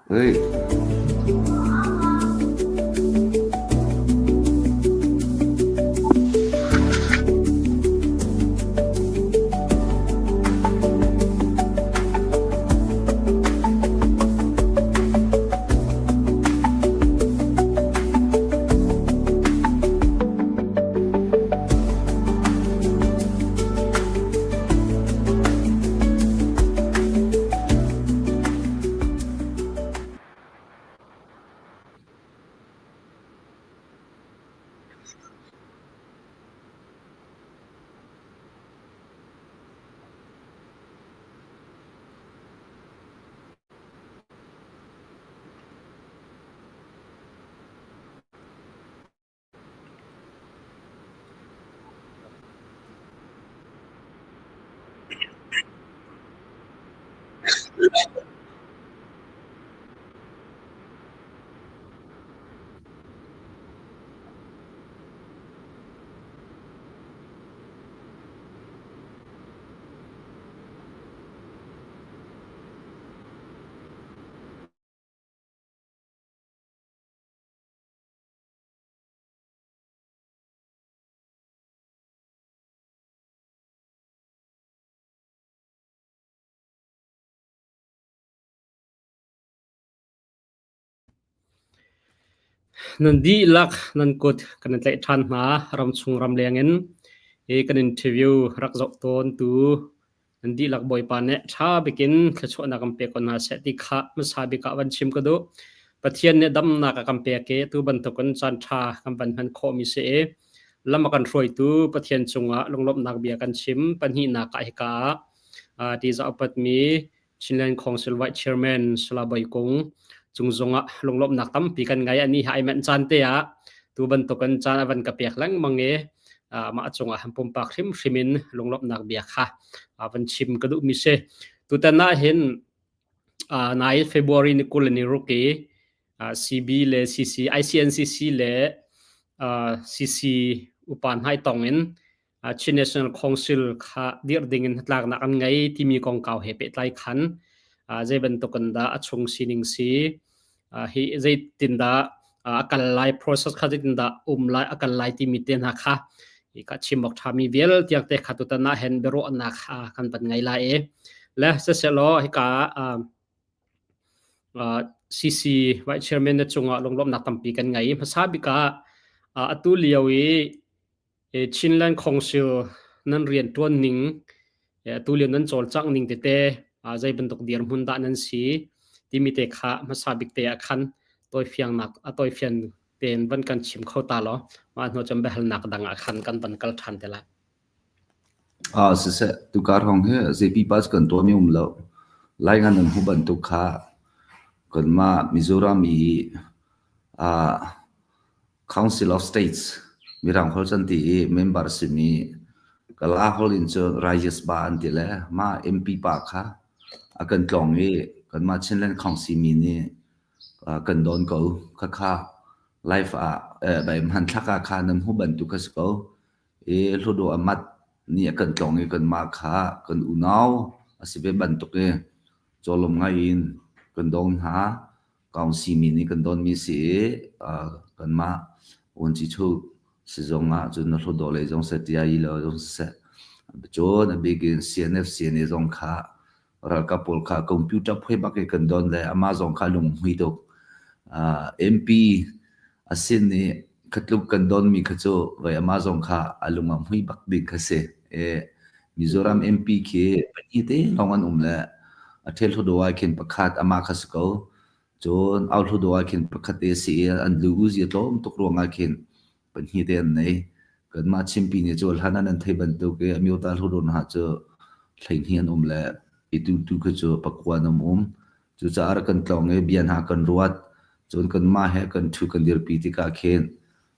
Hei. Nan dihlak nan kut kan in tlaih ṭhan hna ramchung ramleng in hi kan interview rak zoh tawn tu Nan dihlak Bawipa nih ṭha bikin thluachuahnak kan pek ko hna seh ti kha hmasa bik ah van chim ka duh. Pathian nih damnak a kan pek i tu bantukin caan ṭha kan van hman khawhmi si i lam a kan hruaitu Pathian cungah lunglawmhnak bia kan chim. Pahnihnak ah hika ah ṭihzah upatmi Chinland Council Vice Chairman Sala Bawi Kung cung zongah lunglawmhnak tampi kan ngei. Ani hi ai manh caan te ah tu bantukin caan a van ka pek lengmang i mah cungah han pumpak hrimhrim in lunglawmhnak bia kha van chim ka duhmi si. Tutan ah hin nai February ni 20 ni ruk i CB le CC ICNCC le CC upa hnai tong in Chin National Council kha dirh ding in hnatlaknak an ngei timi kongkau he pehtlai khan zei bantuk in dah a chung sining si hi zeitindah a kal lai process kha zeitindah um lai a kal lai timi te hna kha i ka chim awk ṭhami vialte te kha tutan ah hin biaruahnak kan van ngei lai i le siselaw hika CC Vice Chairman na cungah lunglawmhnak tampi kan ngei hmasa bik ah atu lio i Chinland Council nan rianṭuan ning, atu lio nan cawlcangh ning tete zei bantuk dirhmun dah nan si timi te kha hmasa bik te ah khan tawifiangnak a tawifian tein van kan chim kho ta law mah hnu cun biahalnak dang ah khan kan van kal ṭhan te lai. Ah siseh tukar hong hi zei pipa cu kan tuahmi um lo. Lai ngan nan hmuh bantuk kha kanmah Mizoram i ah Council of States Mirang holh can ti i member simi Kala holh in cun Rajya Sabha an ti le mah MP pa kha a kan tlawng i kanmah Chinland Council mi nih kan dawn ko. Khakha life ah bai hmanthlak ah kha nan hmuh bantuk kha si ko. I Hluttaw Amat nih a kan tlawng i kanmah kha kan unau a si ve bantuk i cawlawm ngai in kan dawng hna. Council mi nih kan donmi si i kanmah vuanci-chuh sizung ah cun na hlutdaw lei zong seh, TIE lei zong siseh, cun a bik in CNF CNA zong kha ralkap pawl kha computer phui bak i kan don le amah zong kha lunghmui tuk. MP a sin i khatluk kan donmi kha cu voi amah zong kha a lung a hmui bak ding kha si. Mizoram MP khi pahnih te lawng an um le a ṭhel hludaw ah khin pakhat amah kha si ko. Cun au hludaw ah khin pakhat te si i an lu uzi a tlawm tuk ruangah khin pahnih te an nei. Kanmah Chinpi nih cu hlan ah nan theih bantuk i Amyota hludaw hna cu 12 an um le itu tu khi cu pakua an um. Cucaah rak kan tlawng i bia hna kan ruat. Cun kanmah he kan ṭhu kan dirpi tikah khin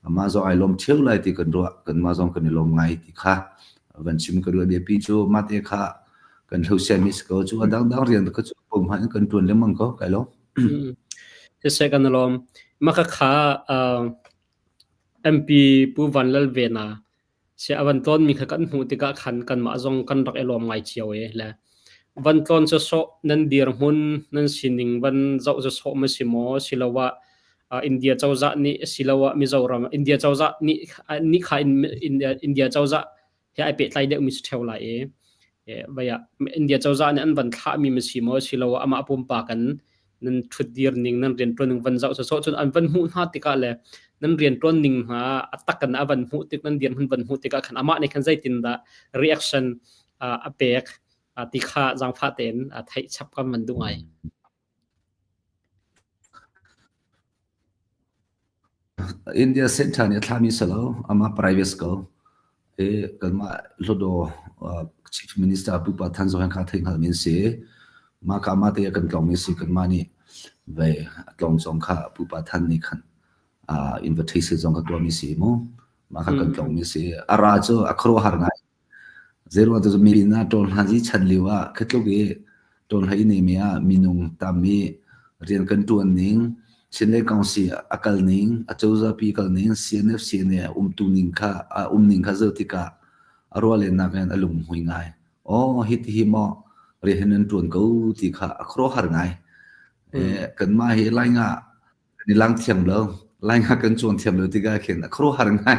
Amah zong ai lawm ṭheo lai ti kan ruah. Kanmah zong kan i lawm ngai ti kha van chim ka duh. Biapi cu mah te kha kan hlosiami si ko. Cu a dangdang rian kha cu pum hmanh in kan ṭuan lengmang ko. Kai lawm. Siseh kan i lawm. Mah kha MP Pu Van Lal Vena si a van tlawnmi kha kan hmuh tikah khan kanmah zong kan rak i lawm ngai cio e le. Van tlawn sawsawh nan dirhmun nan sining van zoh sawsawh ma si maw siloah India cozah nih siloah Mizoram India cozah nih nih kha India cozah he ai pehtlai deuhmi si ṭheo lai i vai ah India cozah nih an van thlahmi ma si maw siloah amah pumpak in nan ṭhutdir ning nan rianṭuan ning van zoh sawsawh cun an van hmuh hna tikah le nan rianṭuan ning hna a tak in a van hmuh tik nan dirhmun van hmuh tikah khan amah nih khan zeitindah reaction a pek ti kha zaangfah tein theih chap kan van duh ngai. India Center nih a thlahmi si lo, amah private ko. I kanmah Hluttaw Chief Minister Pupa Than Zaw kha thei hngalmi an si. Mah ka mah te kan tlawngmi si kanmah nih vei a tlawng zong kha Pupa Than nih khan invitation zong ka tuahmi si mu. Mah kha kan tlawngmi si. A ra cu a khuaruahhar ngai. Zeiruang cu mi ah ṭawl-hlanzi chan lio ah khi tluk i ṭawl-hlei neimi ah minung tam i rian kan ṭuan ning, Chinlei Council a kal ning, acozahpi kal ning, CNF CNA umtu ning kha a um ning kha zoh tikah a ruahlennak in a lunghmui ngai. Aw hiti hi maw rian hi nan ṭuan ko ti kha a khuaruahhar ngai. Kanmah hi Lainga kan i lang thiam lo. Lainga kan cuan thiam lo tikah khin a khuaruahhar ngai.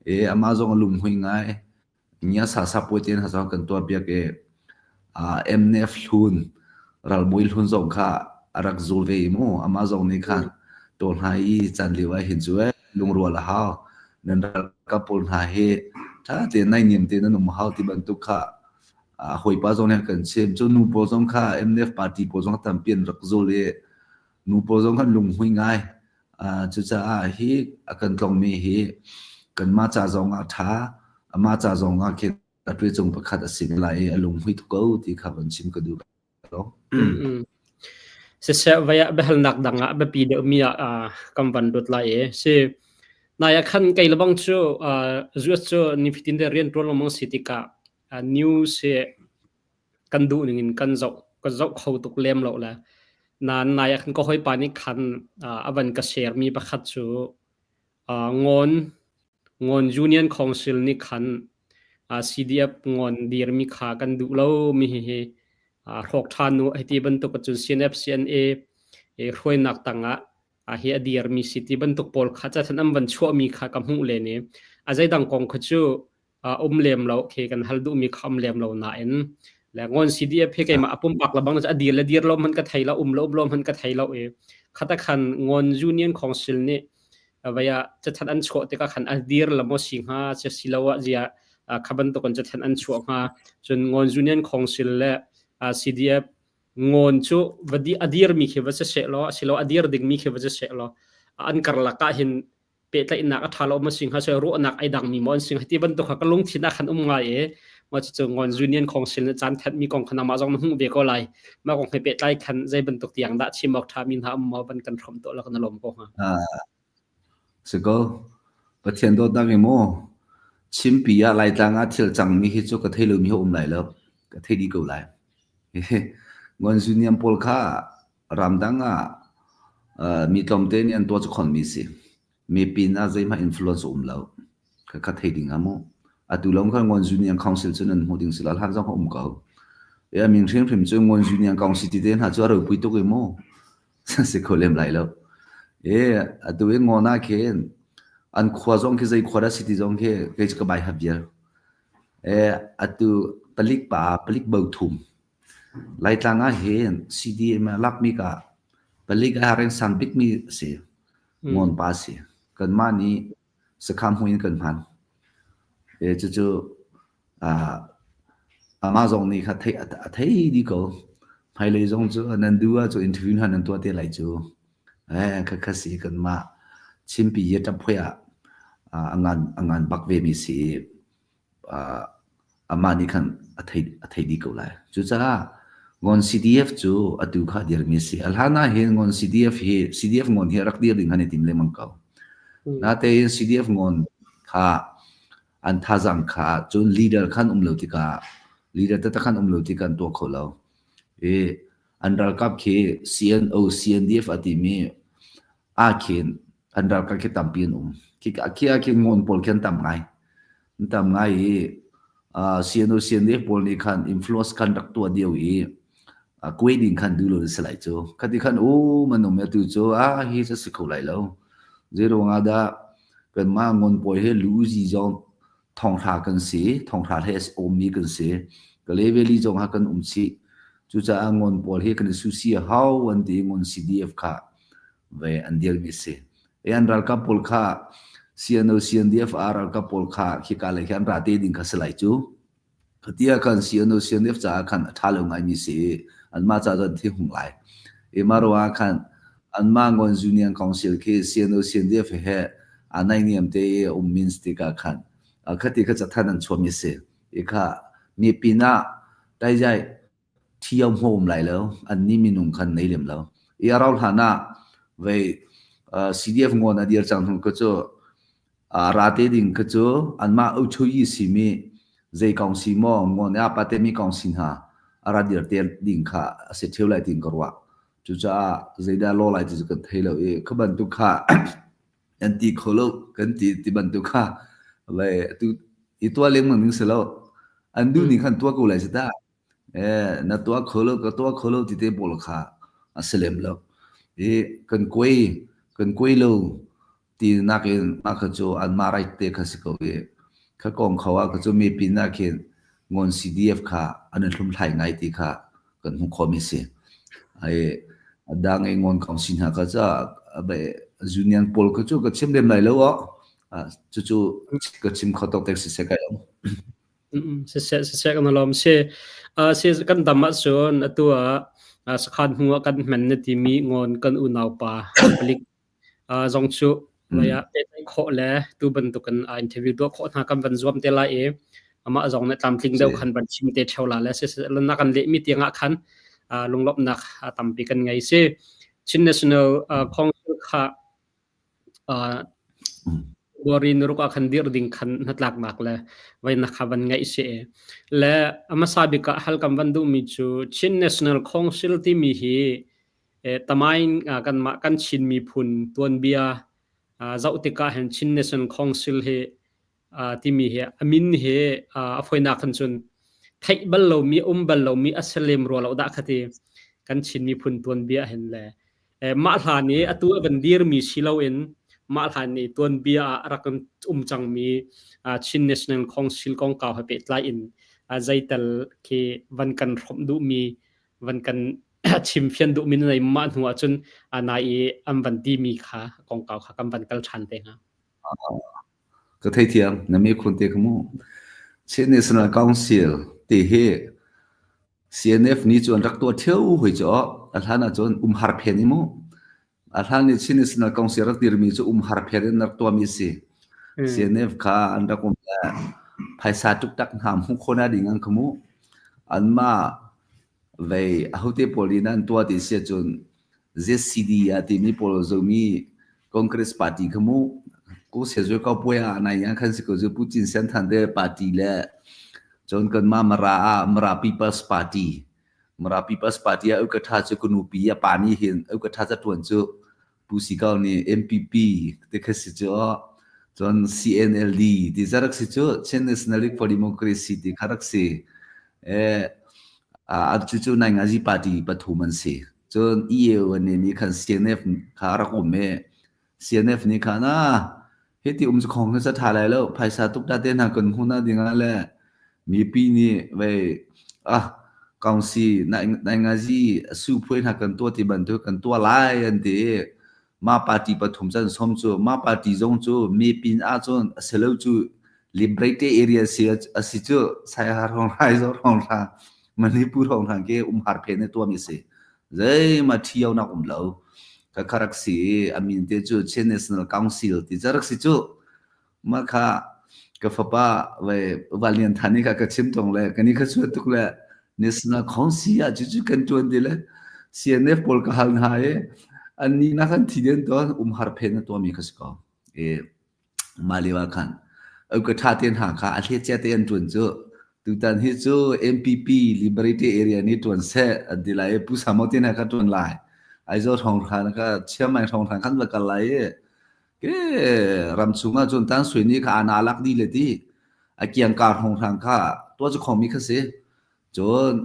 I amah zong a lunghmui ngai. Nia sa sa puai te hna zong kan tuah piak i MNF hlun ralbawi hlun zong kha a rak zul ve i mu amah zong nih khan tawl hna i caan lio ah hin cu lungrual a hau nan ralkap pawl hna hi ṭha tein naihniam tein nan um hau ti bantuk kha a hawipa zong nih kan chim cu nu pawl zong kha MNF party pawl zong tampi an rak zul i nu pawl zong khan lunghmui ngai. Cucaah hi a kan tlongmi hi kanmah ca zong ah ṭha, amah ca zong ah khin a ṭuicung pakhat a si lai i a lunghmui tuk ko ti kha van chim ka duh lo. Siseh vai ah biahalnak dang ah biapi deuhmi ah kan van lut lai i si nai ah khan kei lebang cu US cu nifatin te rian ṭuan lengmang si tikah news hi kan duh ning in kan zoh ka zoh kho tuk lem lo le nain nai ah khan ka hawipa nih khan a van ka share mi pakhat cu Ngawn Ngawn Union Council nih khan CDF ngawn dirmi kha kan duh lo mi hihi hrawk ṭhan u hiti bantuk cun CNF CNA hruainak tangah hi a dirmi si ti bantuk pawl kha cathan an van chuahmi kha ka hmuh len i a zeidang kong kha cu um lem lo khi kan hal duhmi kha um lem lo nain le ngon CDF hi keimah a pumpak la bang a dir le dir lo man ka thei lo um lo um lo man ka thei lo i khata khan ngon Union Council nih vaya chathan an chuah tikah khan a dir la mo si hnga se siloah zia kha bantuk an chathan an chuah hnga cun ngon Union Council le CDF ngon cu va di a dir mi khi va se se lo silo a dir ding mi khi va se se lo an karlak ah hin pehtlaihnak a ṭha lo ma sing ha se ruahnak ai dang mi maw an sing ti bantuk kha ka lungthin ah khan um ngai e ma cu ngon union council na caan that mi kong khan ma zong na hmuh ve ko lai ma kong he pehtlai khan zei bantuk tiang dah chim awk ṭha mi hna um maw van kan hrom to la kan lom ko ha Si ko Pathian dawtnak i mu chimpi ah Laitlang ah thil cang mi hi cu ka thei lo mi ho um lai lo ka thei dih ko lai ngon union pawl kha Ramdang ah mi tlawmte nih an tuah cu khonmi si. Mi pin ah zeihmanh influence a um lo. Khakha thei ding ah mu. Atu lawng khan Ngon Union Council cu nan hmuh ding si lo. Hlan zong a um ko. E a min hrimhrim cu Ngon Union Council ti te hna cu a ropui tuk i mu. Si kho lem lai lo. E atu i Ngon ah khin an khua zong khi zei khua dah si ti zong khi kei cu ka bai hap vial. E atu palik pa palik bo thum Laitlang ah hin CDM a lakmi ka palik a reng sang bikmi a si. Ngawn pa a si. Kanmah nih sakham hmui in kan hman. E cucu amah zong nih kha a thei dih ko. Hmailei zong cu nan duh ahcun interview hna nan tuah te lai cu. Eh khakha si kanmah Chinpi hi ṭaphuai ah a ngan a ngan bak ve mi si. amah nih khan a theih dih ko lai. Cucaah Ngon CDF cu atu kha a dirmi a si. A hlan ah hin Ngon CDF hi CDF Ngon hi a rak dir ding khan i tim lengmang ko. Natein CDF Ngon kha an thazaang kha cun leader khan um lo tikah leader taktak khan um lo tikah an tuah kho lo. I an ralkap khi CNO CNDF a timi ah khin an ralkap khi tampi an um. Khi ah khin Ngon pawl khi an tam ngai. An tam ngai i CNO CNDF pawl nih khan influence khan rak tuah dio i kuai ding khan duh lo na si lai cu. Khati khan u manum atu cu a hi cu si kho lai lo. Zeiruang ah dah kanmah ngon pawl hi lu zi zong thonghra kan si, thonghra he ummi kan si. Kalay Valley zong ah kan um chih. Cucaah ngon pawl hi kan i susi a hau an ti ngon CDF kha ve an dirmi si. E an ralkap pawl kha CNO CNDF a ralkap pawl kha khika lei khi an ra te ding kha si lai cu. Khatia khan CNO CNF caah khan a ṭha lo ngaimi si i anmah ca cun thi hung lai. I mah ruangah khan anmah Ngon Union Council khi CNO CNDF he aa naihniam te i a um means tikah khan khati kha cathanh an chuahmi si. I kha mi pinah taizai thi a hmu um lai lo annih minung khan nei lem lo. I a rau hlan ah vei CDF ngon a dir cang hnu ka cu ra te ding kha cu anmah uchuyi simi zei kong si maw ngon a pate mi kong si hna a ra dir te ding kha a si theu lai tin ka ruah. Cucaah zeidah law lai ti cu kan thei lo i kha bantuk kha kan ti kho lo kan ti ti bantuk kha vai tu i tua lengmang ding si lo. An duh ning khan tua ko lai si ta. Na tuah kho lo ka tuah kho lo ti te pawl kha a si lem lo. I kan kuai kan kuai lo ti nakin mah kha cu anmah right te kha si ko i kha kong kho ah kha cu mi pin ah khin ngon CDF kha an in hlumhlai ngai ti kha kan hmuh khawhmi si. Ai dang i ngon kong si hna kha ca union pawl kha cu ka chim lem lai lo aw. Cucu ka chim kho tok tek si se kai lo. Siseh siseh kan lawm si. Si kan dam ahcun atu ah sakhan hnu ah kan hmen na timi ngon kan unau pa palik zong cu lei ah pehtlaih khawh le tu bantukin interview tuah khawh hna kan van zuam te lai i amah zong nih tlamtling deuh khan van chim te theo la le siseh na kan lehmi tiangah khan lunglawmhnak tampi kan ngei si. Chin National Council kha February ni ruk ah khan dirh ding khan hnatlaknak le voinak kha van ngeih si. Le a hmasa bik ah hal kan van duhmi cu Chin National Council timi hi tamain kanmah kan Chin miphun tuanbia zoh tikah hin Chin National Council hi timi hi a min hi a foinak khan cun theih bal lomi um bal lomi a si lem rua lo dah khati kan Chin miphun tuanbia hin le mah hlan i atu a van dirmi si loin mah hlan i tuanbia ah rak um cangmi Chin National Council kongkau he pehtlai in zeital khi van kan hrawmh duhmi van kan chim fian duhmi na nei mah hnu ahcun nai i an van timi kha kongkau kha kan van kal ṭhan te hnga. Ka theithiam, na mi khun te kha mu. Chin National Council ti hi CNF nih cu an rak tuah ṭheo hoi cu a hlan ahcun umhar phen i mu. A hlan i Chin National Council rak dirmi cu umhar phen in rak tuahmi si. CNF kha an rak um le phaisa tuktak hna hmuh khawhnak ding an kha mu. Anmah vei ahote pawl nih an tuah ti si ahcun ZCD ah timi pawl zomi Congress party kha mu ko se zui ko puai ah nai yang khan si ko zu Pu Cin Sen Than te party le cun kan ma Mara ah Mara People's Party Mara People's Party ah uka tha cu kunu pi a pa ni hin uka tha ca tuan cu Pu Si Kau nih MPP te kha si cu cun CNLD ti zarak si cu Chin National League for Democracy ti kha rak si eh a cu cu nai ngazi party pathum an si Cun EAO nih nih khan CNF kha a rak um i CNF nih khan ah hiti um cu khong hi sa ṭha lai lo phaisa tuk ta te hna kan hmuh ding ah le mipi nih vei ah kaungsi naingazi su phuai hna kan tuah ti bantuk kan tuah lai an ti i mah party pathum can som cu mah party zong cu mipin ahcun a si lo cu liberate area si a si cu Saiha hrawng Aizawl hrawng hra Manipur hrawng hra ke umhar phen ne tuami si zeima ṭhio nak um lo ka kharak si a min te cu Chin National Council ti carak si cu mah kha ka fapa vai Valian Thani kha ka chim tong le kani kha chuat tuk le National Council ah cucu kan tuan ti le CNF pawl ka hal hna i an ni na kan thi den to umhar phen na tuami kha si ko e mah lio ah khan ka ṭha te hna kha a hlecia te an ṭuan cu tutan hi cu MPP Liberty Area nih ṭuan seh an ti lai i Pu Samo te hna kha ṭuan lai Aizawl hrawng kha Chiangmai hrawng khan va kal lai i ke ram chung ah cun tan sui ni kha ana lak di le ti. A kiangkar hrawnghrang kha tuah cu khomi kha si. Cun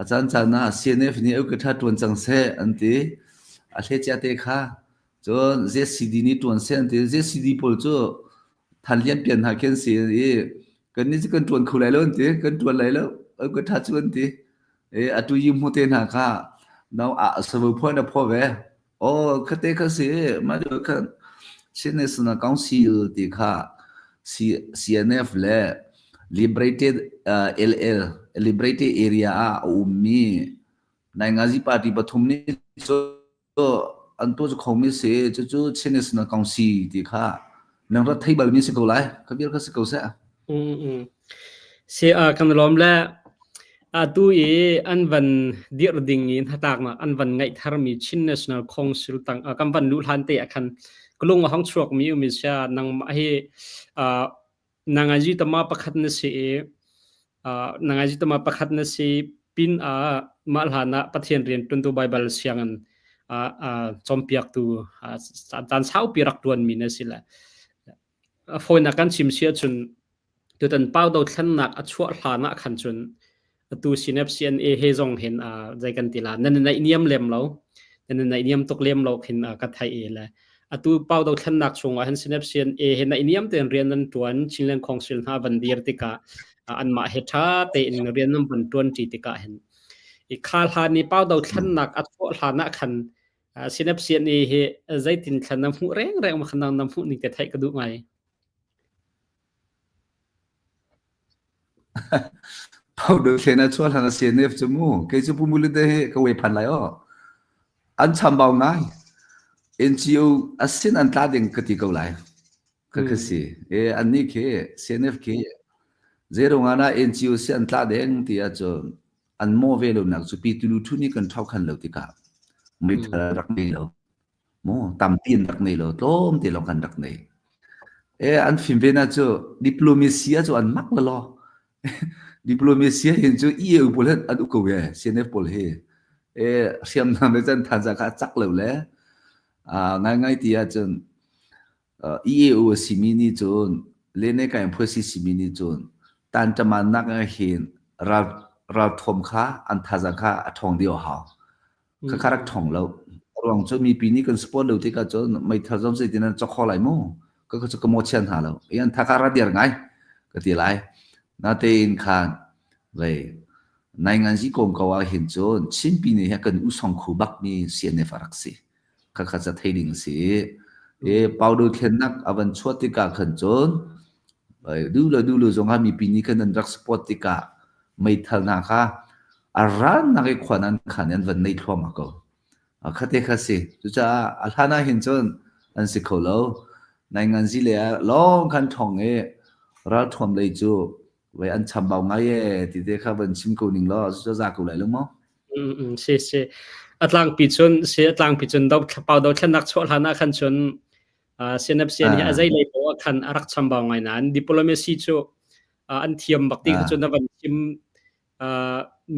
a caancaan ah CNF nih ukitha ṭuan cang seh an ti. A hlecia te kha. Cun ZCD nih ṭuan seh an ti. ZCD pawl cu than lian pian hna khi an si i kannih cu kan ṭuan kho lai lo an ti. Kan ṭuan lai lo. Ukitha cu an ti. I atu yi hmu te hna kha no a savo phuan na phaw ve. Aw khate kha si. Mah lio khan Chin National Council ti kha CNF le Liberated LL Liberated Area ah a ummi Naingazi party pathum nih cu an tuah cu khomi si. Cucu Chin National Council ti kha nang rat thei balmi si ko lai. Kha vial kha si ko seh. Si kan lawm le atu i an van dirh ding i hnatlaknak an van ngeih tharmi Chin National Council tang kan van luh hlan te ah khan ka lung a hong chuakmi um i sia nangmah hi nangazi tama pakhat na si i nangazi tama pakhat na si pin ah mah hlan ah Pathian rian ṭuantu Baibal sianginn cawnpiaktu caan saupi rak ṭuanmi na si le A fawinak kan chim si ahcun tutan pau dothlennak a chuah hlan ah khan cun atu CNF CNA he zong hin zei kan ti la nan naih niam lem lo nan naih niam tuk lem lo khin ka theih i le atu pau dothlennak chungah hin CNF CNA he naih niam tein rian nan tuan Chinland Council hna van dir tikah anmah he tha tein rian nan van tuan ṭi tikah hin i kha hlan i pau dothlennak a chuah hlan ah khan Synapsian i hi zeitin thlan na hmuh rengreng ma khan na hmuh ning te theih ka duh ngai. Powder thlen a chuah hlan a CNF cu mu kei cu pumulu te hi ka we phan lai o an chambau ngai NGO asin an tla ding ka ti ko lai Ka ka si. E annih khi CNF khi zeirung ah dah NGO si an tla deng ti ahcun an maw ve lonak cu pi tulu thu nih kan ṭhau khan lo tikah meithal rak nei lo. Mu tampi an rak nei lo tlawm te lawng kan rak nei. E an fim ve na cu diplomacy ah cu an mak la law. Diplomacy hin cu EU pawl hin an uk ko e CNF pawl hi. E hriamnam le chan than za kha a cak lo le ngaingai ti ahcun EAO a simi nih cun lene kai phuasi simi nih cun tanṭamannak ah hin ral ralthawm kha an thazaang kha a ṭhawng dih a hau. Khakha rak ṭhawng lo. Ruang cu mipi nih kan support lo tikah cun meithal zong zeitin an cawk kho lai mu. Ka cu ka mawhchiat hna lo. I an tha kha ra dir ngai ka ti lai. Natein khan vei nainganzi kong ko ah hin cun Chinpi nih hi kan usong khu bakmi CNF a rak si. Khakha ca thei ding si. E powder thlennak a van chuah tikah khan cun du le du le zong ah mipi nih khan an rak support tikah meithal hna kha a rannak i khuan an khan an van nei thluahmah ko. Khate kha si. Cucaah a hlan ah hin cun an si kho lo. Nainganzi le ah lawng khan ṭhong i ralthuam lei cu Vei an chambau ngai e ti te kha van chim ko ning law cu za ko lai lo maw? Si si. A tlangpi cun si a tlangpi cun do pau do thlennak chuah hlan ah khan cun CNFCN hi a zei lei poah khan a rak chambau ngai nain diplomacy cu an thiam bak ti kha cun a van chim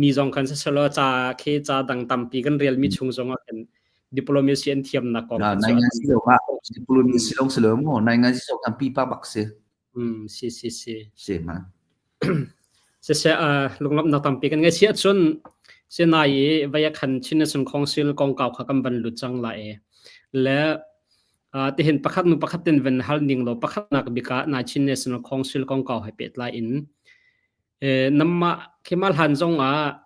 mi zong khan siselaw ca khi ca dang tampi kan rel mi chung zong ah khan diplomacy an thiamnak kong kha cu diplomacy long si lo mo nai ngai si so kan pi pa bak si Si si si. Si ma. Siseh lunglawmhnak tampi kan ngei si ahcun sinai i vei a khan Chin National Council kongkau kha kan van lut cang lai i le tihin pakhat nu pakhat tin van hal ning law pakhatnak bik ah nai Chin National Council kongkau he pehtlai in Namah khimal han zong ah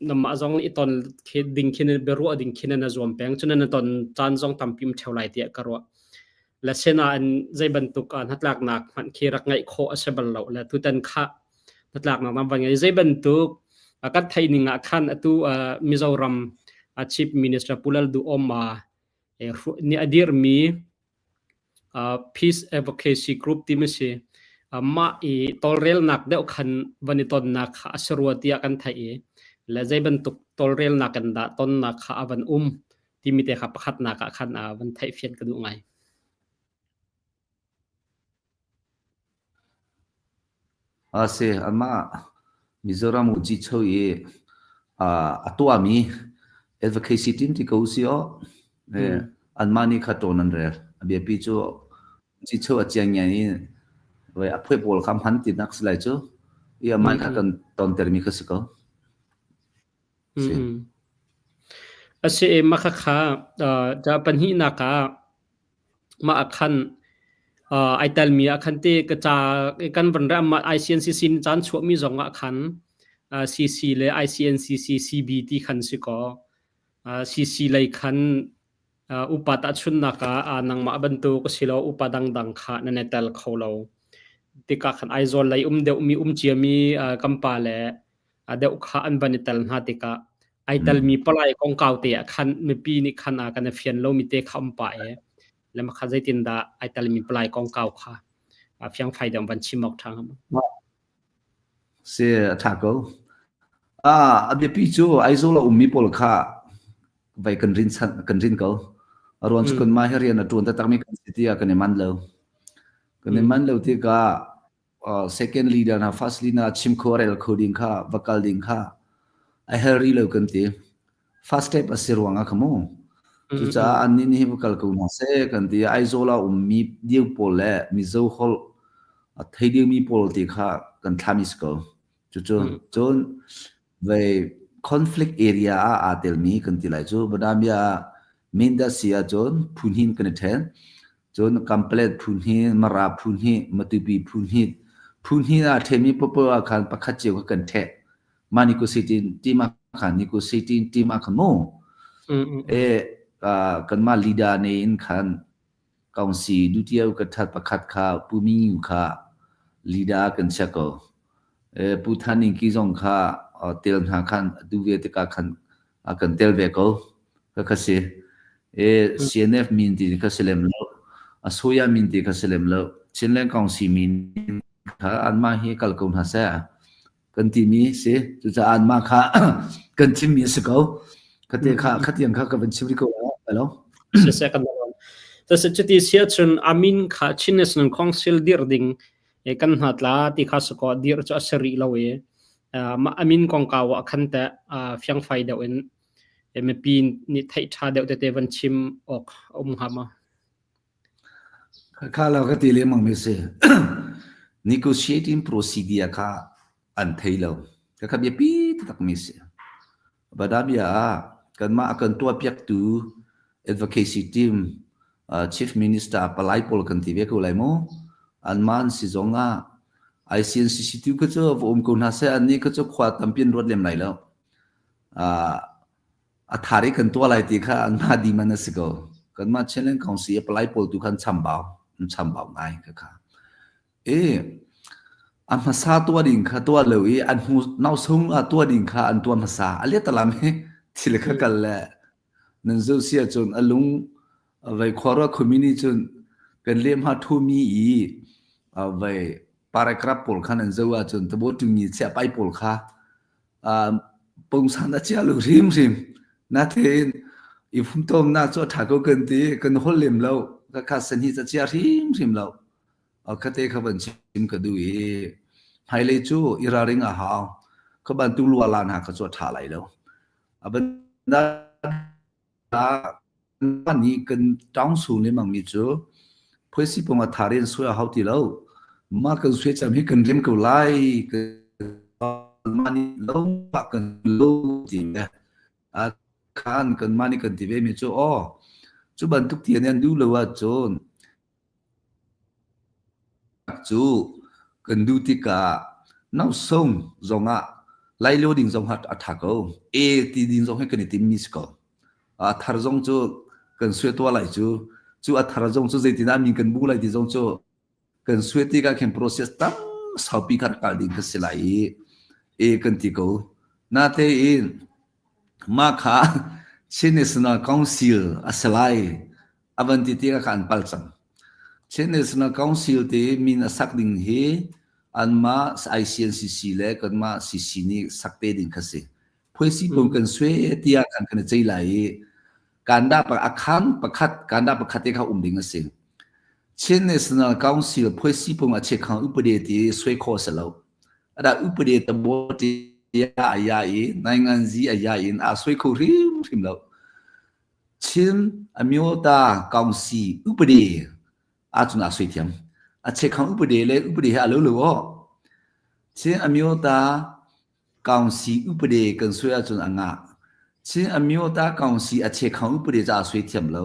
namah zong i ton khi ding khin biaruah ding khin na zuam peng cun na ton caan zong tampi um theo lai tiah ka ruah. Le sinain zei bantuk hnatlaknak hmanh khi rak ngeih khawh a si bal lo le tutan kha hnatlaknak nam van ngei zei bantuk kan theih ning ah khan atu Mizoram Chief Minister Pu Lal Duhoma nih a dirmi Peace Advocacy Group timi si. Mah i tawlrelnak deuh khan van i tonnak kha a si rua tiah kan theih i le zei bantuk tawlrelnak in dah tonnak kha a van um timi te kha pakhatnak ah khan van theihfian ka duh ngai. A si, amah Mizoram Ucicho i a tuahmi advocacy team ti ko si aw. Anmah nih kha ṭawn an rel. A biapi cu Ucicho a ciang ngian i Voi a phuai pawl kha hman tinak si lai cu. I amah kha kan tontermi kha si ko. Si. A si i mah khakha ca pahnihnak ah mah ah khan ai telmi ah khan ti ka ca kan van ram mah ICNCC in caan chuahmi zong ah khan CC le ICNCC CB ti khan si kaw CC lei khan upa tahchunhnak ah nangmah bantuk asilo upa dangdang kha nan i tel kho lo. Tikah khan Aizawl lei um deuhmi um ciami kan pa le deuh kha an van i tel hna tikah ai telmi palai kongkau te ah khan mipi nih khan a kan i fian lomi te kha um pah i le makha zeitindah ai telmi palai kongkau kha fiangfai deuh van chim awk ṭha hnga maw? Si a ṭha ko. A biapi cu Aizawl a ummi pawl kha vai kan rin kan rin ko. A ruang cu kanmah hi rian a ṭuan taktakmi kan si tiah kan i manh lo. Kan i manh lo tikah second leader hna first leader chim kho rel kho ding kha va kal ding kha a hel rih lo kan ti. First step a si ruang ah kha mu. Cucaah annih nih va kal ko hna seh kan ti. Aizawl ah ummi deu pawl le Mizo holh a thei deuhmi pawl ti kha kan thlami si ko. Cucu cun vei conflict area ah aa telmi kan ti lai cu. Banamia ah Mindat si ahcun phu hnin kan i ṭhen. Cun Kamplet phu hnih, Mara phu hnih, Matupi phu hnih. Phu hnih ah ṭhenmi popoh ah khan pakhat cio kha kan ṭheh. Mah negotiating team ah khan negotiating team ah khan mu. E kanmah leader ne in khan council dutiau ka that pakhat kha Pu Mingyu kha leader kan chia ko. E Pu Than Ning Ki zong kha tel hna khan du ve tikah khan kan tel ve ko. Ka kha si. E CNF min ti kha si lem lo. Asoya min ti kha si lem lo. Chinland Council min kha anmah hi kal ko hna seh. Kan timi si. Cucaah anmah kha kan thimmi a si ko. Khate kha khatiang kha ka van chim rih ko lai lo. Siseh kan lawm. Cuti si ahcun amin kha Chin National Council dir ding kan hna tla ti kha sakaw dir cu a si rih lo i mah amin kongkau ah khan teh fiangfai deuh in mipi nih theih ṭha deuh tete van chim awk a um hnga maw? Kha lo ka ti lengmang mi si. Negotiating procedure kha an thei lo. Ka kha biapi taktak mi si. Badabia ah kanmah a kan tuahpiaktu advocacy team Chief Minister palai pawl kan ti ve ko lai mu. Anmah an si zong ah ICNCC tu kha cu va um ko hna seh annih kha cu khua tampi an ruat lem lai lo. A thar i kan tuah lai ti kha anmah diman a si ko. Kanmah Chinland Council i palai pawl tu kha an chambau, an chambau ngai kha kha. I a hmasa tuah ding kha tuah lo i an hnu nausung ah tuah ding kha an tuah hmasa. A letalam hi thil kha kal le nan zoh si ahcun a lung vei khuaruah khumi nih cun kan lehhma thumi i vei paragraph pawl khan an zoh ahcun tabo ṭingmi chiah pai pawl kha pungsan a chia lo hrimhrim. Natein i fumtomnak cu a ṭha ko kan ti kan holh lem lo ka kha sanhi ca chia hrimhrim lo. Khate kha van chim ka duh i hmailei cu i ralring a hau. Kha bantuk lua la hna kha cu a ṭha lai lo. A ban nih kan ṭawng sung lengmang mi cu phuaisi pung a thar in sui a hau ti lo. Mah kan sui cam hi kan rem ko lai. Mah nih lo kan lo ti le a khan kanmah nih kan ti ve mi cu aw cu bantuk ti an duh lo ahcun cu kan duh tikah nausung zongah lailo ding zong a ṭha ko. E ti ding zong hi kan i timmi si ko. A thar zong cu kan sue tuah lai cu. Cu a thar zong cu zeitindah min kan bu lai ti zong cu kan sue tikah khin process tam saupi kha kal ding kha si lai i e kan ti ko. Natein mah kha Chin National Council a si lai a van ti tikah kha an pal cang. Chin National Council ti min a sak ding hi anmah ICNCC le kanmah CC nih sak te ding kha si. Phuaisi pung kan sue tiah kan kan i cei lai i kanda pa akhan pakhat kanda pakhat te kha um ding a si. Chin National Council phuaisi pung a chekhang upade ti sui kho se lo. Ada upade tabo ti aya i nainganzi aya in a sui kho hrim hrim lo. Chin Amyota Council upade ahcun aa sui thiam. A chekhang upade le upade he a lo lo aw. Chin amyota kaungsi upade kan sui ahcun a ngah. Chin amyota kaungsi a chekhang upade ca a sui thiam lo.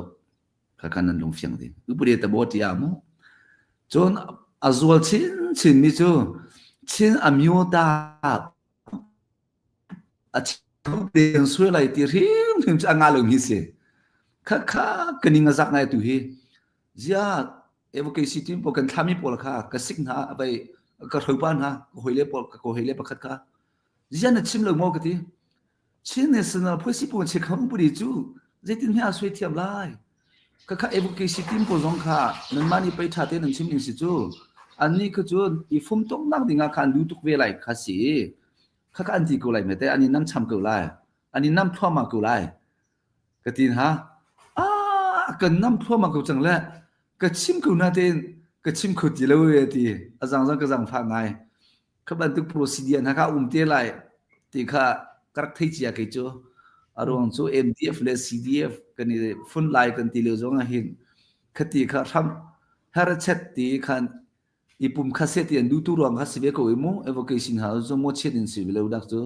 Khakha nan lung fiang ding. Upade tabo tia mu. Cun a zual chin chin mi cu Chin amyota a tein suai lai ti hrimhrim cu a ngah lomi si. Khakha ka ning a zak ngai tu hi. Zia advocacy team pawl kan thlami pawl kha ka sik hna vai ka hropa hna ka hoi le pawl ka hoi le pakhat kha zia na chim lo maw ka ti. Chin National Policy pawl che kham puri cu zeitin hme a suai thiam lai. Khakha advocacy team pawl zong kha nanmah nih pei ṭha tein nan chim ding si cu. Annih kha cu i fumtomnak ding ah khan an duh tuk ve lai kha si. Khakha an ti ko lai mete an i nam cham ko lai. An i nam thluahmah ko lai. Ka ti hna. Ah, kan nam thluahmah ko cang le ka chim ko natein ka chim kho ti lo e ti. A zang zang ka zangfah ngai. Kha bantuk procedure hna kha um te lai ti kha ka rak thei cia kei cu. A ruang cu MDF le CDF kan i fun lai kan ti lio zong ah hin khati kha hram herchet ti khan i pum kha se ti an duh tu ruang kha si ve ko i mu evocation ha cu mo chiat in si ve lo dak cu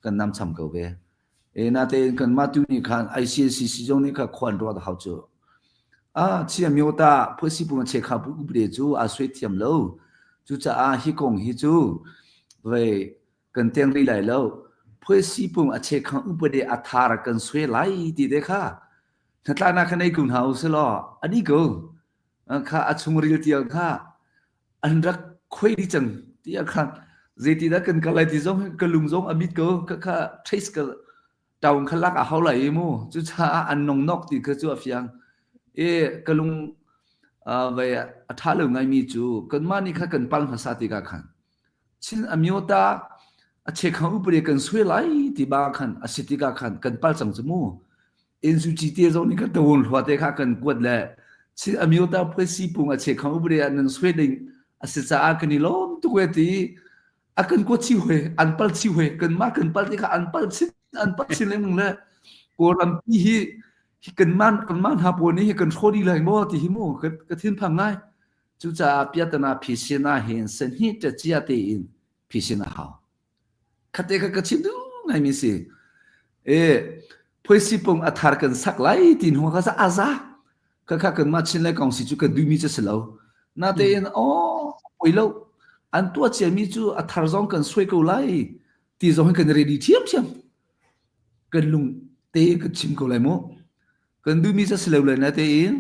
kan nam cham ko ve. E natein kan mah tu nih khan ICCC zong nih kha khuan ruat hau cu. A chia myo ta phuasi pu che kha pu upde cu a sui thiam lo. Cucaah hi kong hi cu ve kan teng ri lai lo. Phuasi pung a che khang upade a thar kan sui lai ti te kha. Hnatlaknak kha nei kun hau se law ani ko. Kha a chungril tial kha an rak khuai dih cang ti ah khan zeitidah kan kal lai ti zong ka lung zong a mit ko kha kha trace ka town kha lak a hau lai mu cucaah an nong nok ti kha cu a fiang e ka lung vai a tha lo ngai mi cu kanmah nih kha kan pal hmasa ti ka khan chin amyota a chekhang upare kan sui lai ti ba khan a si ti ka khan kan pal cang chu mu Insuci te zong nih kan tawun hlua te kha kan kuat le Chin amyota phuasi pung a che khang upre ah nan sui ding a si caah kan i lawm tuk we ti a kan kuat chi hoi an pal chi hoi kan mah kan pal te kha an pal chin an pal chin lengmang le Kawlram pi hi hi kan man kan man ha pawl nih hi kan hraw dih lai maw ti hi mu ka ka thin phang ngai cucaah piatana phisin ah hin sahni cia tein phisin a hau Khate kha ka chim duh ngaimi si. E phuaisi pung a thar kan sak lai ti hnu kha a za. Kha kha kan mah chin le kong si cu kan duhmi cu si lo. Natein aw poi lo. An tuah ciami cu a thar zong kan suai ko lai ti zong hin kan ready ṭhiamṭhiam. Kan lung te kan chim ko lai mu. Kan duhmi cu si lo lai natein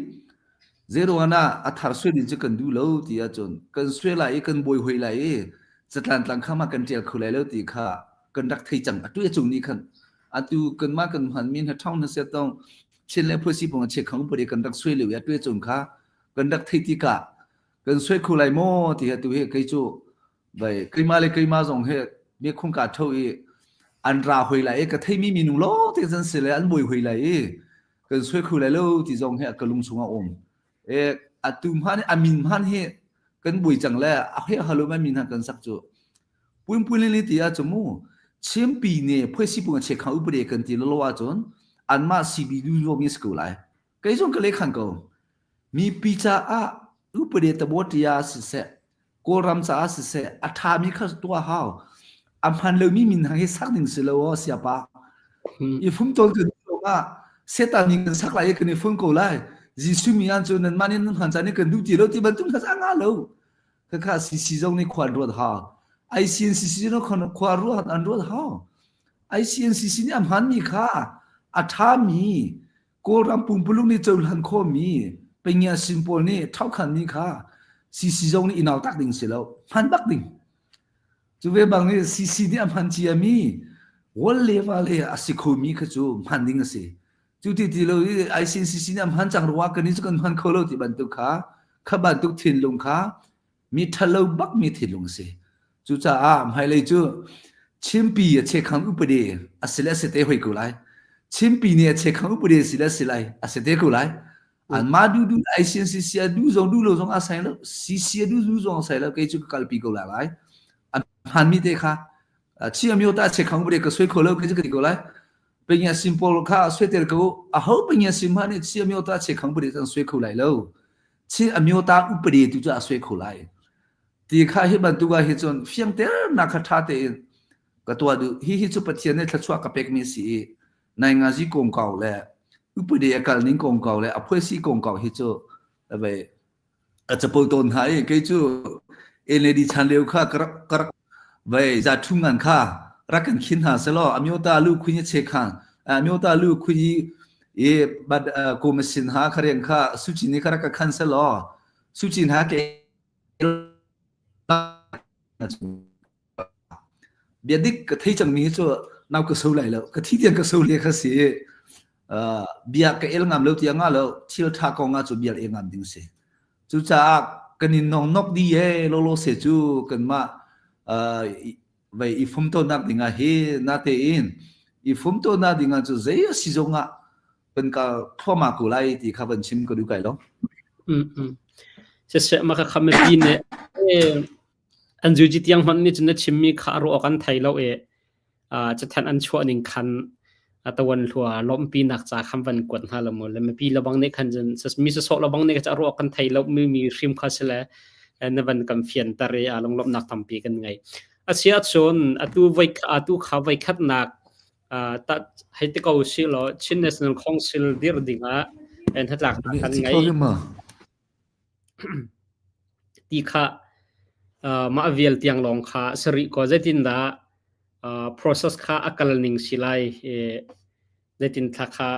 zeiruang ah a thar suai ding cu kan duh lo ti ahcun kan suai lai i kan bawi hoi lai i catlan tlang kha mah kan ṭial kho lai lo ti kha kan rak thei cang. Atu a cung nih khan atu kanmah kan hmanmi hna ṭhawng hna set tong Chin le phuasi pung a che khang puri kan rak suai lio i atu a cung kha kan rak thei tikah kan suai kho lai maw ti atu hi kei cu Vai keimah le keimah zong hi mikhung ka tho i an ra hoi lai i ka theimi minung lo te zan si le an buai hoi lai i kan sui khu lai lo ti zong hi ka lung chungah um. E atu hman a min hman hi kan bui cang le a hoi halo ma min han kan sak cu. Puin puin le ti ah cu mu chimpi ne phuai si pung che khang upade kan ti lo lo ahcun anmah CB du lo mi si ko lai. Kei zong ka le khan ko. Mipi caah upade tabotia siseh Kawlram caah siseh a ṭhami kha tuah hau. A hman lomi min hang hi sak ding si lo aw siapa. I fum tawn kan ah Satan nih kan sak lai i kan i fum ko lai. Jesuh mi an cu nanmah nih nan hman caan i kan duh ti lo ti bantuk kha a nga lo. Khakha CC zong nih khua an ruat hau. ICNCC zong khua ruat an ruat hau. ICNCC nih a hmanmi kha a ṭhami Kawlram pumpuluk nih cohlan khawhmi Pengiasin pawl nih ṭhaukhanmi kha CC zong nih i nautak ding si lo, hman bak ding. Cu ve bang nih CC nih a hman ciami wall le va le a si khomi kha cu hman ding a si. Cu ti ti lo i ICCC nih a hman cang ruangah kan nih cu kan hman kho lo ti bantuk kha kha bantuk thinlung kha mi ṭhalo bakmi thinlung a si. Cucaah hmailei cu Chimpi a chekhang upadi a si le a si te hoi ko lai. Chimpi nih a chekhang upadi a si le a si lai, a si te ko lai. Anmah duh duh ICNCC a duh zong duh lo zong a sai lo, CC a duh duh zong a sai lo, kei cu ka kalpi ko lai lai. A hmanmi te kha chi amyo ta chekhang upadi ka soi kho lo, kei cu ka ti ko lai. Penya sim pawl kha soi tel ko, a ho penya sim ha nih chi amyo ta chekhang upadi an soi kho lai lo. Chin amyota upade tu cu a sui kho lai. Ti kha hi bantuk ah hi cun fiangter nak kha ṭha tein ka tuah duh. Hi hi cu Pathian nih thluachuah ka pekmi si i nai ngazi kongkau le upade a kal ning kongkau le a phuaisi kongkau hi cu vei a capo tawn hna i kei cu NLD chan lio kha ka rak ka rak vei za thu ngan kha rak kan khin hna selaw amyota lu khun che khan amyota lu khun i bad ko masin ha kharian kha suchi ni kha rak ka khan selaw suchi ha ke bia dik ka thei cangmi hi cu nau ka so lai lo ka thi tiang ka so le kha si bia ka el ngam lo tiang lo thil tha kong ah cu bia el ngam ding si cucaah kan in nong nok di ye lo lo se cu kan mah vei i fum to nak ding ah hi na te in i fum to na ding ah cu zei a si zong ah kan ka thluahmah ko lai ti kha van chim ka du kai lo. Siseh ma ka kham pi ne an zuji tiang hmanh nih cun na chimmi kha a ruah awk an thei lo i cathanh an chuah ning khan tawan hlua lawmhpi nak ca khan van kuat hna lo mu le mipi lobang nih khan cun mi sawsawh lobang nih khan a ruah kan thei lo mi mi hrim kha si le na van kan fianter i lunglawmhnak tampi kan ngei. Asia cun atu voi atu kha voi khatnak hei ti ko si law Chin National Council dir ding ah hnatlaknak kan ngei. Ti kha mah vial tiang lawng kha si rih ko. Zeitindah process kha a kal ning si lai i zeitin thla kha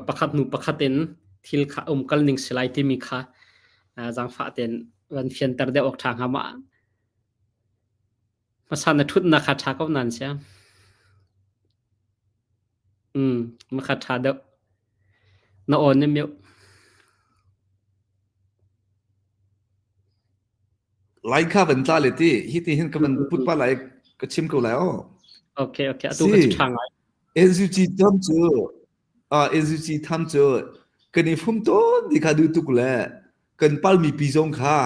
pakhat hnu pakhat in thil kha um kal ning si lai timi kha zaangfah tein van fianter deuh awk ṭha hnga ma? Hmasa na ṭhutnak kha ṭha ko nan sia. Ma kha ṭha deuh. Na aw na mioh. Lai kha van tla le ti hi ti hin ka van put pa lai ka chim ko lai o. Okay, okay. Atu ka ṭha ngai. NUG tham cu NUG tham cu kan i fum tawn ti kha duh tuk le kan palmi pi zong kha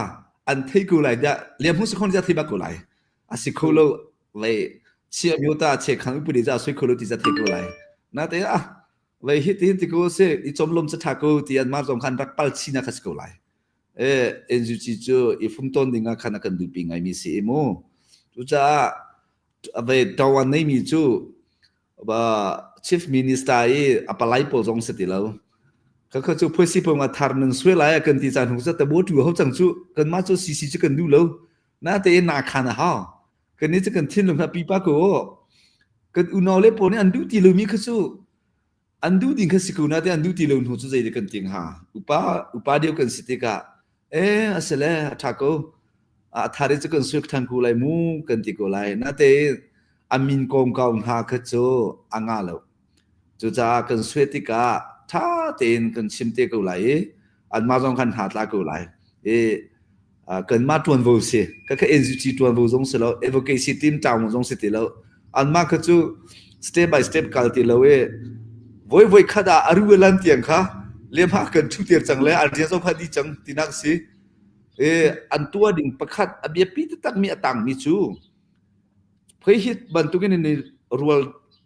an thei ko lai dah liam hu sakhon ja thei bak ko lai a si kho lo le chia myo ta che khang puri ja soi kho lo ti ja thei ko lai na te a le hi tin ti ko se i chom lom cha tha ko ti an ma zong khan rak pal chi na kha si ko lai e NUG cu i fum ton ding ah khan a kan duhpi ngai mi si mu cucaah ve tawan nei mi cu Chief Minister i a palai pawl zong si ti lo. Khakha cu phuaisi pawl nga thar nan suai lai a kan ti caan hung ta bo tu ho cang cu kanmah cu CC cu kan duh lo. Na te na khan a hau. Kan ni cu kan thinlung ha pipa ko. Kan unau le pawl nih an duh ti lomi kha cu an duh ding kha si ko na te an duh ti lo hnu cu zei kan ting ha. Upa upa deuh kan si tikah eh a si le a ṭha ko. A thar i cu kan suak ṭhan ko lai mu kan ti ko lai. Natein a min kongkau hna kha cu a ngah lo. Cucaah kan suai tikah ṭha tein kan chim te ko lai i anmah zong khan hna tla ko lai. I kanmah ṭuanvo si. Khakha NGC ṭuanvo zong si lo, advocacy team ṭaung zong si ti lo. Anmah kha cu step by step kal ti lo i voi voi khat ah a ru lan tiang kha lehmah kan ṭhu tir cang le an rian zong kha dih cang tinak si. I an tuah ding pakhat a biapi taktakmi a tangmi cu phei hi bantukin in rual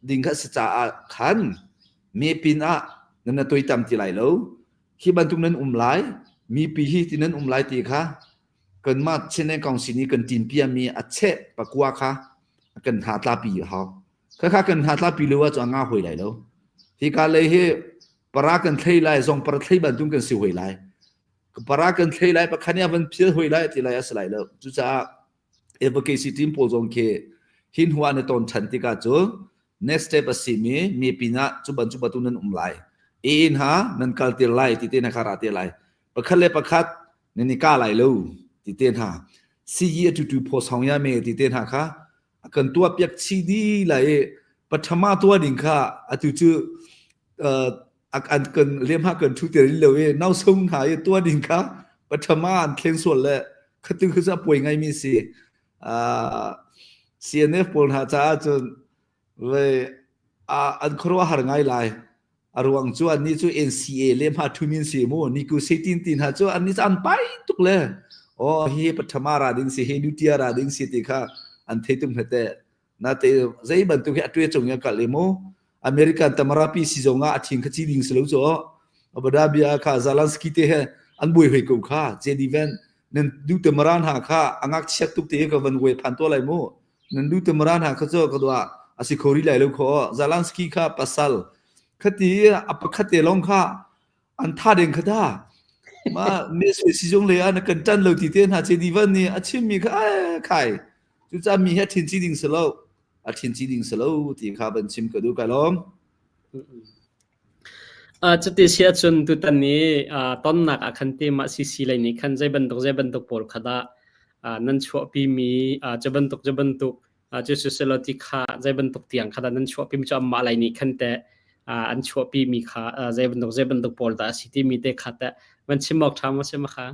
ding kha si caah khan me pin ah nan na toitam ti lai lo. Hi bantuk nan um lai, mipi hi ti nan um lai ti kha kanmah Chinland Council nih kan tinpiami a cheh pakua kha kan hna tlapi a hau. Khakha kan hna tlapi lo ahcun a nga hoi lai lo. Hika lei hi para kan thlei lai, zong para thlei bantuk kan si hoi lai. Para kan thlei lai, pakhat nih a van phial hoi lai ti lai a si lai lo. Cucaah advocacy team pawl zong khi hin hua na ton ṭhan tikah cun next step a simi mi pinah cu ban cu batu nan um lai. In ha nan kal tir lai ti te na kha ra te lai. Pakhat le pakhat nan i ka lai lo ti te hna siyi a tutu phaw song ya me ti te hna kha a kan tuah piak chi di lai i pathama tua ding kha atu cu an kan lem ha kan thu te lo i nau sung hna i tua ding kha pathama an thleng sual le khatu khu sa puai ngai mi si CNF pawl hna caah cun ve an khuaruah har ngai lai A ruang cu annih cu NCA le hma thumin si mu niku setin ti hna cu annih cu an pai tuk le oh hi pathama ra ding si hi dutia ra ding si ti kha an thei tum hete na te zei bantuk hi atwe chung ya kal mu American tamara pi si zong ah a thin kha chi ding si lo cho Abu Dhabi kha Zelensky te he. An buai hoi ko kha. JD Vance nan du te maran ha kha angak chiat tuk te ka van wei phan to lai mu. Nan du te maran ha kha cho ka dua asi khori lai lo kho. Zelensky kha pasal khati a pakhat te long kha an tha deng kha da. Ma me sui si jong le an kan tan lo ti te hna JD Vance nih a chim mi kha khai. Cucaah mi hi a thin chi ding si lo. A thin chi ding si lo ti kha van chim ka du ka lawm. Cuti si ahcun tutan i tonnak ah khan ti mah CC lei nih khan zei bantuk zei bantuk pawl kha dah nan chuahpimi cu bantuk cu bantuk cu siselaw ti kha zei bantuk tiang kha dah nan chuahpimi cu anmah lei nih khan teh an chuahpimi kha zei bantuk zei bantuk pawl dah a si timi te kha teh van chim awk ṭha maw si ma kha?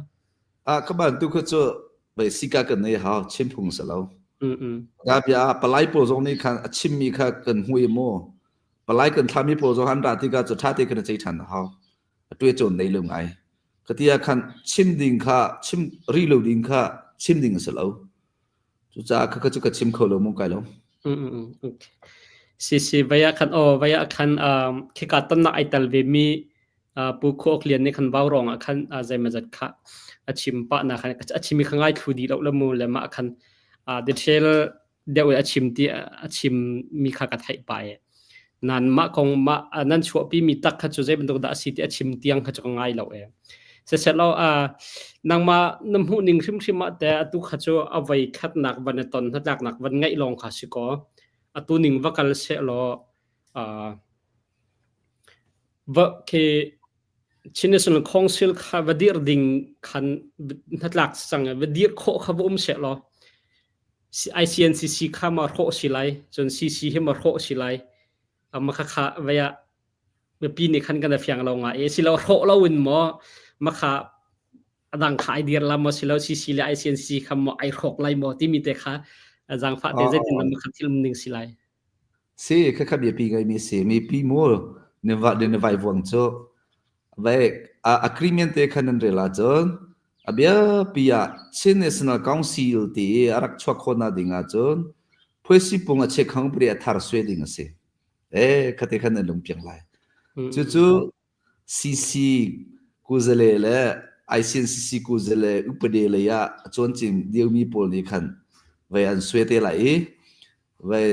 Ah ka bantuk kha cu bei sika kan nei hau chim phung si lo. Ka bia palai pawl zong nih khan a chimmi kha kan hmu i mu. Palai kan thlami pawl zong an ra tikah cu ṭha te khan a cei ṭhan a hau. A tuai cawn nei lo ngai. Ka ti ah khan chim ding kha chim ri lo ding kha chim ding a si lo. Cucaah kha cu ka chim kho lo mu kai lo. Okay. Si si vaya khan o vaya khan khika tonnak ai tal ve mi Pu Khuok Lian nih khan vau rong ah khan zeimazat kha a chim pah na khan a chim mi kha ngai thlu di lo le mu le mah khan detail deuh in a chim ti a chim mi kha ka theih pa e nan mah kong mah nan chuahpi mi tak kha cu zei bantuk dah a si ti a chim tiang kha cu ka ngai lo e siselaw nangmah na hmuh ning hrimhrim ah te atu kha cu a voi khatnak van i ton hnatlaknak van ngaih lawng kha si ko atu ning va kal se law va khi Chin National Council kha va dir ding khan hnatlak cang va dir khawh kha va um se law ICNCC kha ma hrawh si lai cun CC hi ma hrawh si lai ma kha kha vaya mipi nih khan kan fiang lo nga e silo hrawh lo in maw ma kha adang kha ai dir la maw silo CC le ICNCC kha maw ai hrawk lai maw timi te kha zangfah te zeitin ma kha thil ning si lai Si kha kha biapi ngaimi si mipi mu ne va ne vai vuang cu Vai agreement te khan nan rel ahcun a biapi ah Chin National Council ti i a rak chuak khawhnak ding ahcun phuaisipung a chekhang puri a thar sue ding a si. Eh, khate khan nan lungpiang lai. Cucu CC kuzale le ICNCC kuzale upade lei ah a cawn diomi pawl nih khan vai an sue te lai i vai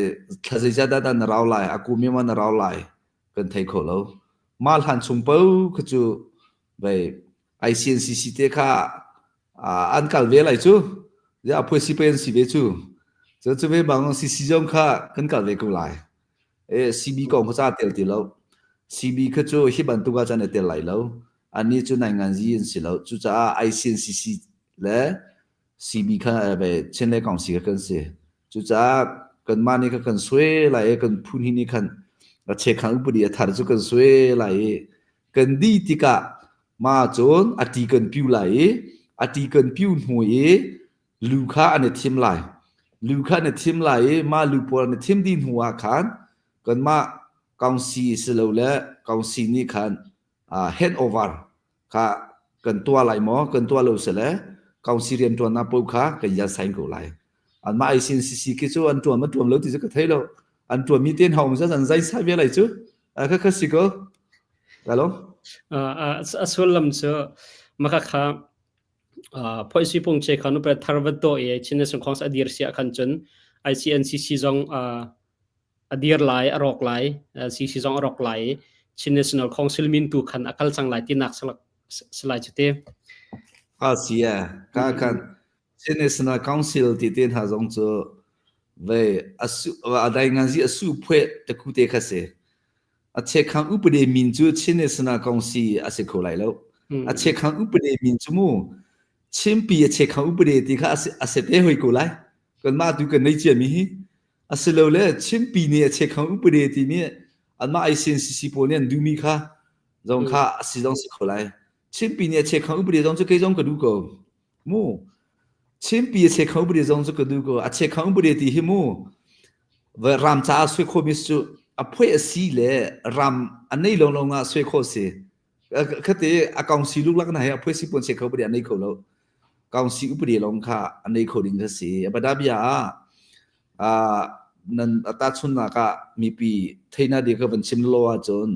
thla zeizat dah na rau lai, a kum ma na rau lai kan thei kho lo. Mah hlan chung paoh kha cu vei ICNCC te kha an kal ve lai cu. Ya phuai pe an si ve cu. Cu cu ve bang CC zong kha kan kal ve ko lai. E CB kong kha ca tel ti lo. CB kha cu hi bantuk ah cun a tel lai lo. Ani cu nai ngan zi an si lo. Cucaah ICNCC le CB kha ve Chin le Kong si kha kan si. Cucaah kanmah nih kha kan sui lai i kan phu hnih nih khan a chekhang upadi a thar cu kan sui lai i kan dih tikah mah cun a ti kan piu lai i a ti kan piu hnu i lu kha an i thim lai. Lu kha an i thim lai i mah lu pawl an i thim dih hnu ah khan kanmah council silole council nih khan hand over kha kan tuah lai maw kan tuah lo sile council riantuannak paoh kha kan yan sign ko lai anmah ICNCC khi cu an tuan ma tuan lo ti cu ka thei lo an tuan mi ten hong zan zai sai ve lai cu kha kha si ko Hello a sullam cu maka kha phoisi pung che kha nu pe tharvat to e Chin National Congress adir sia khan cun ICNCC zong a dir lai a rawk lai CC zong a rawk lai i Chin National Council min tu khan a kal cang lai tinak salai cu te. A si e ka kan Chin National Council ti te hna zong cu ve asu a dai ngan zi asu phwe te khu te kha se a chekhang upade min cu Chin National Council a si kho lai lo a chekhang upade min cu mu Chinpi a chekhang upade ti kha a se te hoi ko lai kan mah tu kan nei cia mi hi Asilole Chinpi nih a chekhang upade timi anmah ICNCC pawl nih an duhmi kha zong kha a si zong si kho lai. Chinpi nih a chekhang upade zong cu kei zong ka duh ko. Mu. Chinpi a chekhang upade zong cu ka duh ko. A chekhang upade ti hi mu ram caah sui khomi cu a phuai a si le ram a nei lo lo nga sui kho si. Khate a council luklak na he a phuai si pon chekhang upade a nei kho lo. Council upade lawng kha a nei kho ding kha si. Abada bia ah nan tahchunhnak ah mipi theihnak ding kha van chim lo ahcun.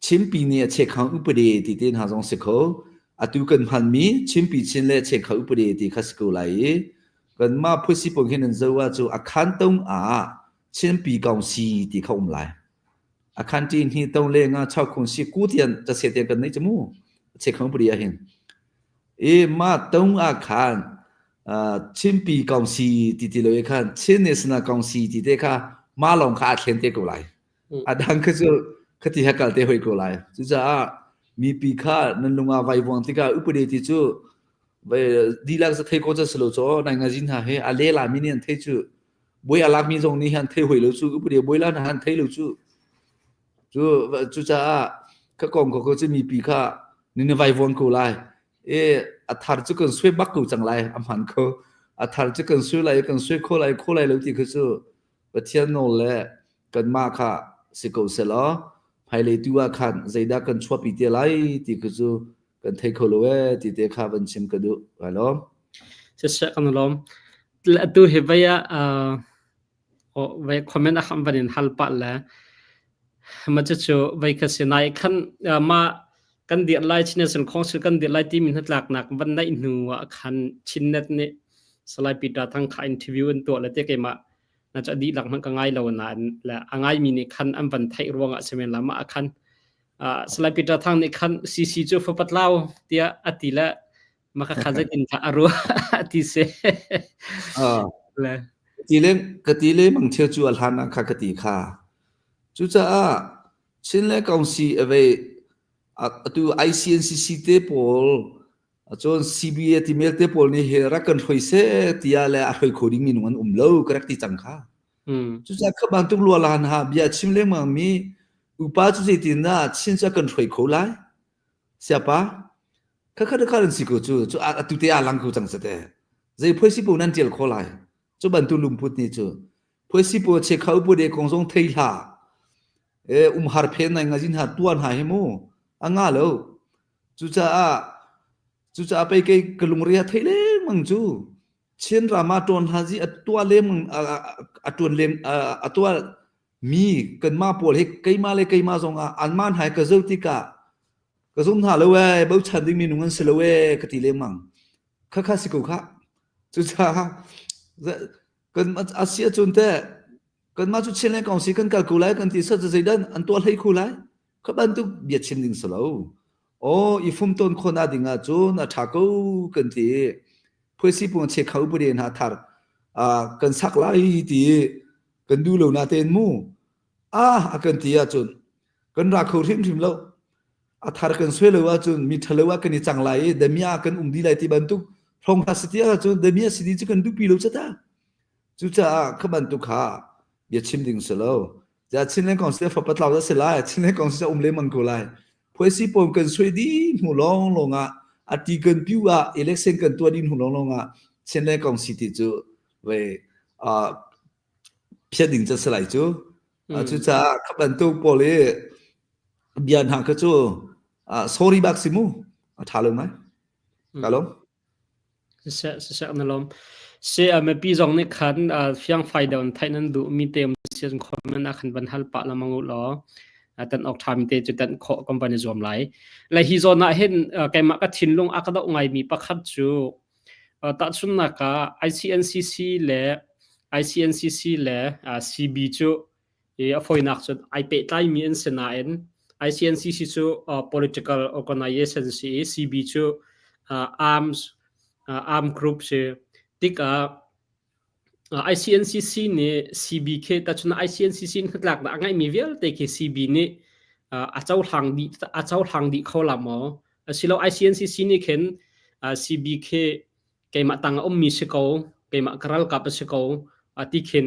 Chinpi nih a chekhang upadi ti te hna zong si kho. Atu kan hmanmi Chinpi Chin le chekhang upadi ti kha si ko lai i kanmah phusi pung hin an zo ah cu a khan tung ah Chinpi kong si ti kha um lai. A khan ṭi hni to le nga chau khung si ku tian ta se tian kan nei chu mu. Chekhang upadi ah hin. I ma tung ah khan Chinpi kong si ti ti lo i khan Chin National kong si ti te kha ma lawng kha a thlen te ko lai. A dang kha cu khati he kal te hoi ko lai. Cucaah mipi kha nan lung ah vaivuang tikah upadi ti cu vai dihlak za thei ko ca si lo caw nai ngazin hna he a le la mi nih an thei cu buai a lak mi zong nih han thei hoi lo cu upadi buai la hna han thei lo cu cu cucaah ka kong ko ko cu mipi kha ni vaivuang ko lai e a thar cu kan sui bak ko cang lai a hman ko a thar cu kan sui lai kan sui kho lai kho lai lo ti kha cu Pathian nawl le kanmah kha si ko sehlaw hmailei tu ah khan zeidah kan chuahpi te lai ti khi cu kan thei kho lo ee ti te kha van chim ka duh. Kai lawm. Siseh kan lawm. Atu hi vei ah vei comment a kham van in hal pah le ma cu vei kha si nai khan ma kan dir lai Chin National Council kan dir lai timi hnatlaknak van naih hnu ah khan Chinnet nih Salai Peter Thang kha interview an tuah le te keimah na cu dihlak hmanh ka ngai lo nain le a ngaimi nih khan an van theih ruangah simen lam ah khan Salai Peter Thang nih khan CC cu fapatlau tiah a ti le maka kha zeitin dah a ruah ti si. Le ti le ka ti le mang thil cu a hlan ah kha ka ti kha. Cucaah Chin le Council avei atu ICNCC te pawl Cun CBA timel te pawl nih hi rak kan hroi seh tiah le a hroi kho ding minung an um lo ka rak ti cang kha. Cucaah kha bantuk lualan ha bia chim lengmang mi upa cu zeitin dah Chin cu a kan hroi kho lai? Siapa? Kha kha kha an si ko cu cu atu te ah lang ko cang sate. Zei phoi si po nan tial kho lai? Cu bantuk lungput nih cu phoi si po che kha upu de kong zong thei hlah. E umhar phen nai ngazin ha tuan ha hi mu. A nga lo. Cucaah cucaah pei kei ka lungre a theih lengmang cu Chin ram ah ṭawn hlah zi a tuah lengmang a ṭuan leng a tuah mi kanmah pawl hi keimah le keimah zong ah anmah hna hi ka zoh tikah ka zum hna lo ee bochan ding minung an si lo ee ka ti lengmang. Khakha si ko khah. Cucaah kan a si ahcun teh kanmah cu Chin le Kawngsi kan kal ko lai kan ti sat zeidah an tuah hlei kho lai. Kha bantuk bia chim ding si lo. Aw i fumtawn khawhnak ding ahcun a ṭha ko kan ti. Phuaisi pung che kho bu hna thar kan sak lai ti kan duh lo na tein mu. Ah a kan ti ahcun kan ra kho hrimhrim lo. A thar kan suai lo ahcun mi ṭhalo ah kan i cang lai i damia kan um dih lai ti bantuk hlong hna si ti ahcun damia si ding cu kan duhpi lo cata. Cucaah kha bantuk kha bia chim ding si lo. Ja Chinland Council fapa tlau da si lai Chinland Council um lengmang ko lai phuaisi pawl kan sui di hnu lawng lawng ah ati kan piu ah election kan tuah ding hnu lawng lawng ah Chinland Council ti cu ve phiat ding ca si lai cu cucaah kha bantuk pawl i bia hna kha cu sorry bak si mu a tha lo mai ka lom Siseh, siseh na lawm. Si mipi zong nih khan fiangfai deuh in theih nan duhmi te um si ahcun comment ah khan van hal pah lengmang u law tan awk ṭhami te cu tan khawh kan van i zuam lai. Le hi zawn ah hin keimah ka thinlung a ka doh ngaimi pakhat cu tahchunhnak ah ICNCC le ICNCC le CB cu i a fawinak cun ai pehtlaimi an si nain ICNCC cu political organization si i CB cu arms arm group si tikah ICNCC nih CBK tachun ICNCC in hnatlaknak a ngeihmi vialte khi CB nih a cohlang dih a cohlang dih kho la maw asilo ICNCC nih khin CBK keimah tang a ummi si ko keimah ka ralkap a si ko a ti khin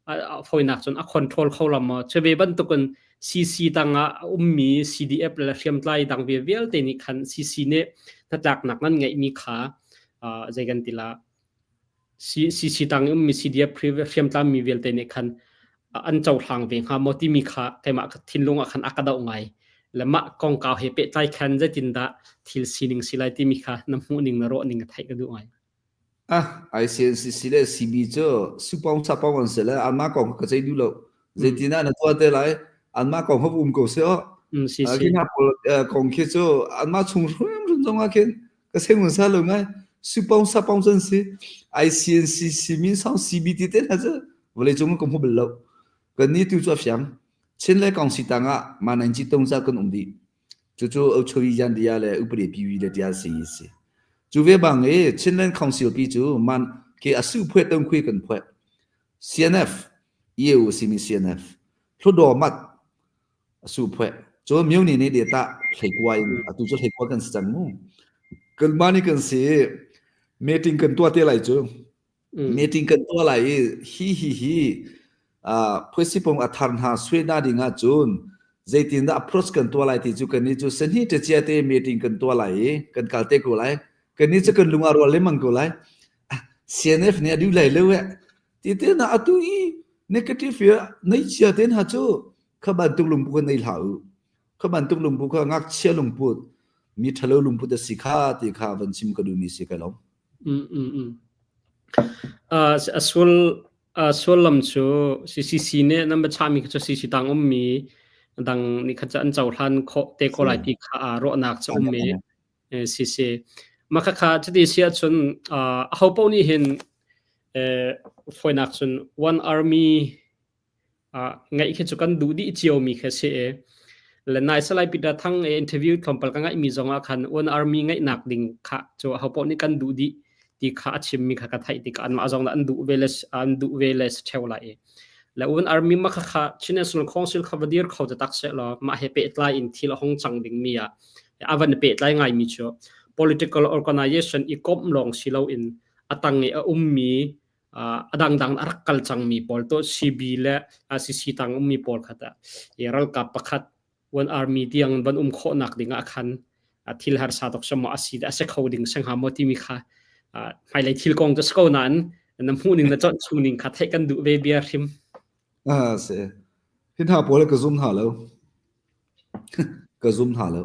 a fawinak cun a control kho la maw cu ve bantukin CC tangah a ummi CDF le hriamtlai dang ve vialte nih khan CC nih hnatlaknak nan ngeihmi kha zei kan ti la CC tang i ummi CDF hriamtlai mi vialte nih khan an cohlang ve hnga maw timi kha keimah ka thinlung ah khan a ka doh ngai le mah kongkau he pehtlai khan zeitindah thil sining si lai timi kha na hmuh ning na ruah ning ka theih ka duh ngai. Ah, ICNCC le CB cu supong sapong an si le anmah kong ka ceih duh lo. Zeitin ah na tuah te lai? Anmah kong hop um ko seh. Mm, si si. Khi hna pawl kong khi cu anmah chung hrimhrim zong ah khin ka seng sa lo ngai supong sapong cun si ICNCC min sang CBT te hna cu vawlei cung ka hmu bal lo. Kan ni tu cu a fiang. Chin le kong si tang ah ma nan chi tong za kan um dih. Cucu Ochoi Yan Dia le Upade Piwi le Tia si si. Cu ve bang i Chinland Council pi cu man ke asu phuet tong khui kan phuet. CNF EU simi CNF Hludaw mat asu phuet. Cu myone ne de ta hleikua in atu cu hleikua kan si cang mu. Kan ma ni kan si meeting kan tua te lai cu. Meeting kan tuah lai i hi hi hi phuisipung a thar hna sui na ding ahcun zeitindah approach kan tuah lai ti cu kan nih cu sahni ṭacia te meeting kan tuah lai i kan kal te ko lai. Kan nih cu kan lung a rual lengmang ko lai. CNF nih a duh lai lo eh. Ti te na atu i negative nei chia te hna cu kha bantuk lungput kha nei hlah u. Kha bantuk lungput kha ngakchia lungput mi ṭhalo lungput a si kha ti kha van chim ka duhmi si kai lawm. Mm, mm, mm. Uh, a sul a sullam cu CCC nih nan biachahmi kha cu CC tang ummi dang nih kha cu an cohlan khawh te ko lai ti kha aa ruahnak cu um i CC. Mah khakha cuti si ahcun uh, aho paoh nih hin eh, fawinak cun one army Ngaih khi cu kan duh dih ciomi khi a si i le nai Salai Peter Thang i interview tlawmpal ka ngaihmi zongah khan Un Army ngaihnak ding kha cu ahopaoh nih kan duh dih ti kha a chimmi kha ka theih tikah anmah zong an duh ve le an duh ve le si ṭheo lai i le Un Army mah khakha Chin National Council kha va dir kho taktak sehlaw mah he pehtlai in thil a hung cang dingmi ah a van pehtlai ngaimi cu political organization i komh lawng si loin a tang i a ummi a dangdang a rak kal cangmi pawl to CB le CC tang ummi pawl kha tah i ralkap pakhat one army tiang van um khawhnak ding ah khan thil harsa tok sama a si a si kho ding seng ha maw timi kha hmailei thil kong cu si ko nain na hmuh ning na chawnh chung ning kha theih kan duh ve bia hrim. Ah si. Hin ha pawl ka zum hna lo. Ka zum hna lo.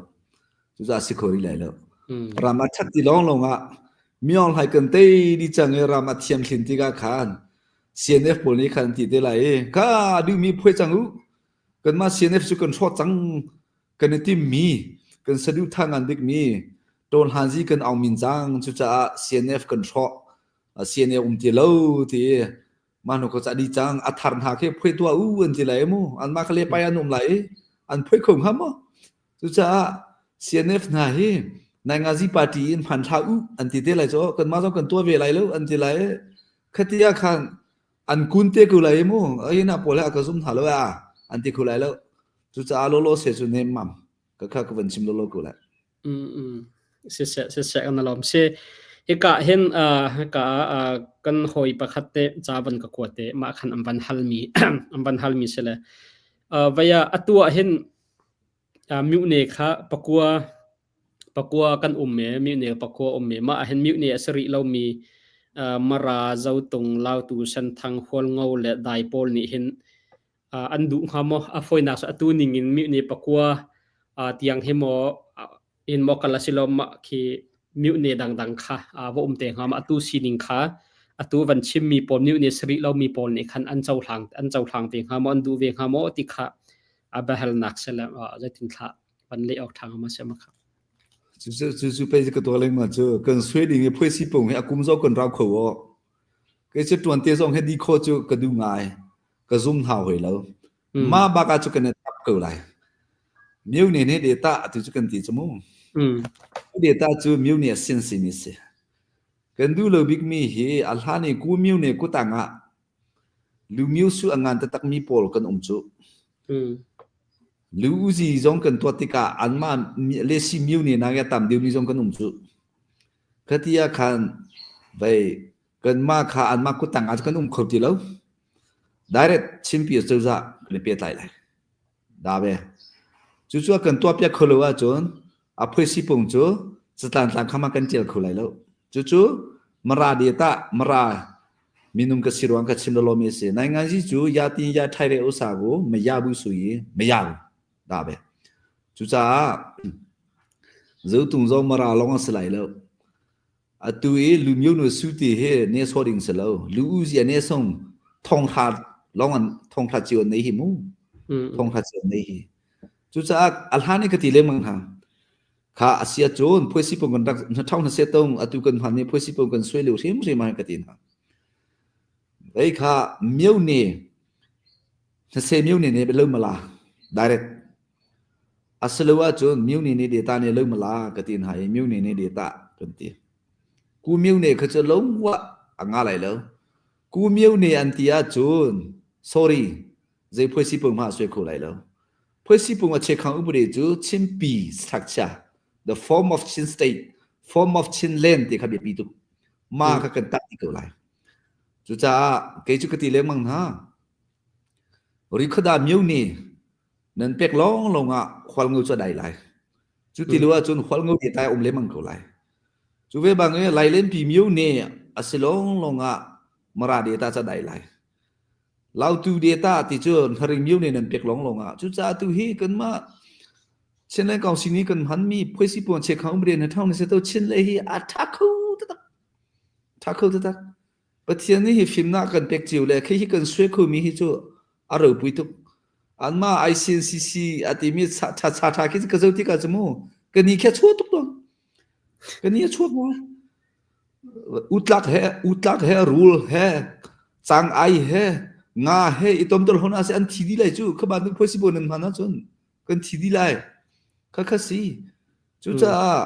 Cucaah si kho rih lai lo. Ram a ṭhat ti lawnglawng ah Myaung Hlai kan tei dih cang i ram a thianghlim tikah khan CNF pawl nih khan an ti te lai i ka duhmi phuai cang u. Kanmah CNF cu kan hrawh cang. Kan i timmi, kan saduhthah ngan bikmi Tawnhlanzi kan aungmin cang. Cucaah CNF kan hrawh. CNF um ti lo ti mah hnu ko ca di cang a thar hna khi phuai tuah u an ti lai mu an mah kha le pai an um lai i an phuai kho hnga maw cucaah CNF hna hi Naingazi party in hman hlah u an ti te lai cu kan mah zong kan tuah ve lai lo an ti lai khatia khan an kun te ko lai mu ai na pawl he ka zum hna lo a an ti kho lai lo cucaah lolo se cu nem mam ka kha ka van chim lolo ko lai Siseh siseh kan lawm si. Hika hin hika kan hawi pakhat te ca van ka kuat te mah khan an van halmi an van halmi si le vaya atu ah hin myune kha pakua pakua kan um e myune pakua um e mah hin myune a si rih lomi Mara Zotung Lautu Senthang Hualngo le Dai pawl nih hin an duh hnga maw? A fawinak cu atu ning in mihni pakua tiang hi maw in maw kal a si lo mah khi mihne dangdang kha va um te hnga ma atu sining kha atu van chimmi pawl mihne sarih lomi pawl nih khan an cohlang an cohlang ve hnga maw an duh ve hnga maw ti kha a biahalnak se le zeitin thla van leh awk ṭha hnga ma se ma kha. Cu cu cu pei ka tuah lengmang cu kan sui ding i phuai si pung hi a kum zo kan rau kho o. Kei cu tuan te zong he di kho cu ka du ngai. Ka zum hna hoi lo. Mah bak ah cu kan i tap ko lai. Myo ne ne data atu cu kan ti cu mu. Data cu myo ne sin simi si. Kan duh lo bikmi hi a hlan i ku myo ne kutang ah lu myo su a ngan taktak mi pawl kan um cu. Lu uzi zong kan tuah tikah anmah le si myo ne na tam deuh mi zong kan um cu. Khatia khan vei kanmah kha anmah kuttang ah kan um kho ti lo. Direct Chinpi cozah kan i pehtlai lai. Da ve. Cucu kan tuahpiak kho lo ahcun a phuaisi pung cu catlang tlang kha ma kan tial kho lai lo. Cucu Mara data Mara minung ka si ruang ka chim lo mi si. Nai ngan si cu ya tin ya thai re usa ku ma ya bu su yi ma ya da ve. Cucaah zotung zong Mara long a si lai lo. Atu i Lumyo nu su ti hi ne sawh ding si lo. Lu u zia ne song thonghra long an thonghra cio an nei hi mu. Thonghra cio an nei hi. Cucaah a hlan i ka ti lengmang hna. Kha a si ahcun phuaisi pung kan rak na ṭhang na se tung atu kan hman i phuaisi pung kan suai lio hrimhrim ah ka ti hna. Ei kha mio ne na se mio ne ne lo mala direct asilo ahcun mio ne ne data ne lo mala ka ti hna i mio ne ne data kan ti. Ku mio ne kha cu lo wa a nga lai lo. Ku mio ne an ti ahcun sorry zei phuaisi pung hmah suai kho lai lo. Phuaisi pung a chekhang upade cu Chinpi structure, the form of Chin state, form of Chin land ti kha biapi tuk. Ma kha kan tat ti ko lai. Cucaah kei cu ka ti lengmang hna. Rikhoda myo ni nan pek lawng lawng ah hualngo cu a dai lai. Cu ti lo ahcun hualngo te tai um lengmang ko lai. Cu ve bang i Lailenpi myo ne a si lawng lawng ah Mara data ca dai lai. Lautu data ti cu hnaring myo ne nan pek lawng lawng ah cucaah tu hi kanmah Chinland Council nih kan hmanmi phuaisi puan chekhang um rian thang ni se to Chinle hi a tha kho taktak tha kho taktak Pathian nih hi fimnak kan pek cio le khi hi kan sue kho mi hi cu a ropui tuk anmah ICNCC a timi cha cha tha khi ka zo tikah cu mu ka ni khi a chuak tuk dong ka ni a chuak mu Utlak he utlak he rul he cang ai he nga he i tom tel hona se an thi dih lai cu kha bantuk possible nan hman ahcun kan thi dih lai kha kha si cucaah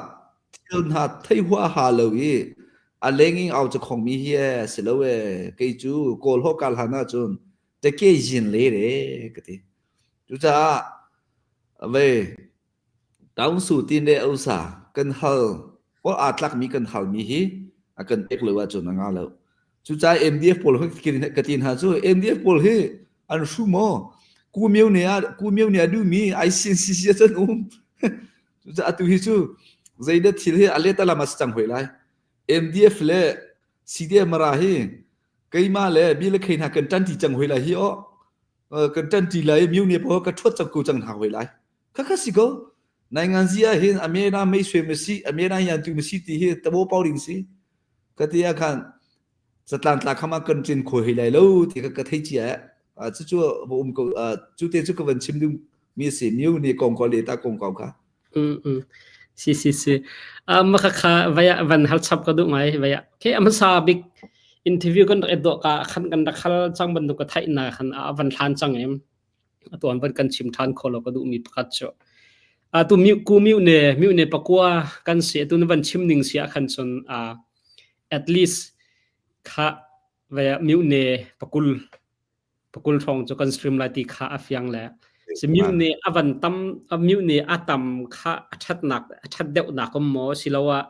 thil hna thei hua ha lo i a lenging au cha khong mi hi e si lo e kei cu kawl ho kal han ahcun te ke jin le re ka ti cucaah ve Taungsu tin le usa kan hal pawl aa tlakmi kan halmi hi a kan pek lo ahcun a nga lo. Cucaah MDF pawl hi ka ti hna cu MDF pawl hi an hru maw? Ku myo nih a ku myo nih a duhmi ICNCC ah cun um. Cucaah atu hi cu zeidah thil hi a letalam a si cang hoi lai. MDF le CDF Mara hi keimah le Bill le Kei hna kan ṭanṭi cang hoi lai hi aw. Kan ṭanṭi lai i myo nih pawl ka ṭhuat cang ko cang hna hoi lai. Khakha si ko. Nainganzi ah hin a mena mei sui ma si, a mena yan tu ma si ti hi tabo pau ding si. Ka ti ah khan zatlan tla khama kan tlin kho hei lai lo ti ka ka thei cia. Cu cu va um ko cu te cu ka van chim ding mi si miu ni kong ko le ta kong kau kha. Mm mm. Si si si. Ma kha kha vaya van hal chap ka du ngai vaya. Ke amasa big interview kan rak do ka khan kan rak hal chang bantuk ka thai na khan a van hlan chang em. Atuan van kan chim ṭhan kho lo ka duhmi pakhat cu atu miu ku miu ne miu ne pakua kan si atu na van chim ning si ah khan cun at least kha ve miu ne pakul pakul hrawng cu kan stream lai ti kha a fiang le si miu ne a van tam miu ne a tam kha a ṭhatnak a ṭhat deuhnak um maw siloah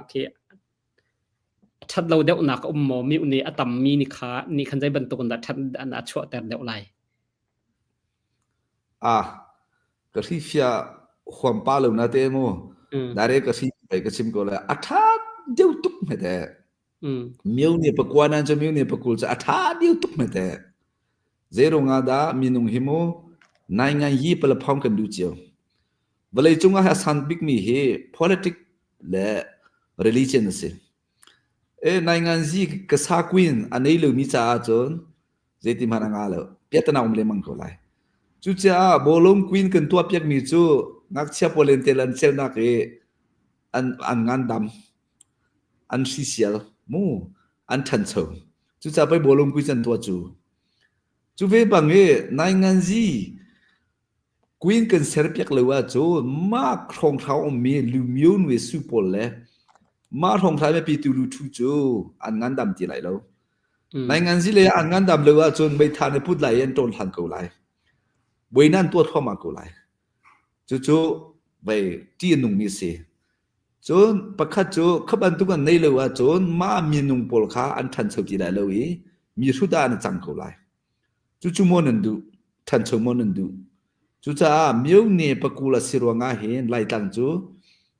khi ṭhat lo deuhnak a um maw? Mi nih a tammi nih kha nih khan zei bantuk in dah ṭhat an a chuahter deuh lai? Ah, ka hrifia huam pa lo na te mu. Dare ka hri pai ka chim ko le a ṭha deuh tuk hme te. Miu nih pakua nan cu miu nih pakul cu a ṭha deuh tuk hme te. Zeirung ah dah minung hi mu nai ngai yi palaphong kan duh cio. Vawleicung ah a san bikmi hi politic le religion a si. E nainganzi ka sa queen a nei lomi caah cun zeiti hmanh a nga lo. Piatana um lengmang ko lai. Cucaah bawlung queen kan tuah piakmi cu ngakchia pawl lentel an celnak i an an ngandam an hrisial mu an ṭhancho. Cucaah pei bawlung queen an tuah cu. Cu ve bang i nainganzi Queen kan serpiak lo ahcun mah hrawnghrang ummi Lumyone we su pawl le mah hrawnghrang mipi tu lu thu cu an ngandam ti lai lo. Nainganzi le an ngandam lo ahcun meitha ne put lai i an ṭawn hlan ko lai. Buai nan tuah thluahmah ko lai. Cucu vei ṭih a nungmi a si. Cun pakhat cu kha bantuk an nei lo ahcun mah minung pawl kha an ṭhancho ti lai lo i mi hrut ah an i cang ko lai. Cucu maw nan duh? Ṭhancho maw nan duh? Cucaah myone pakul a si ruangah hin Laitlang cu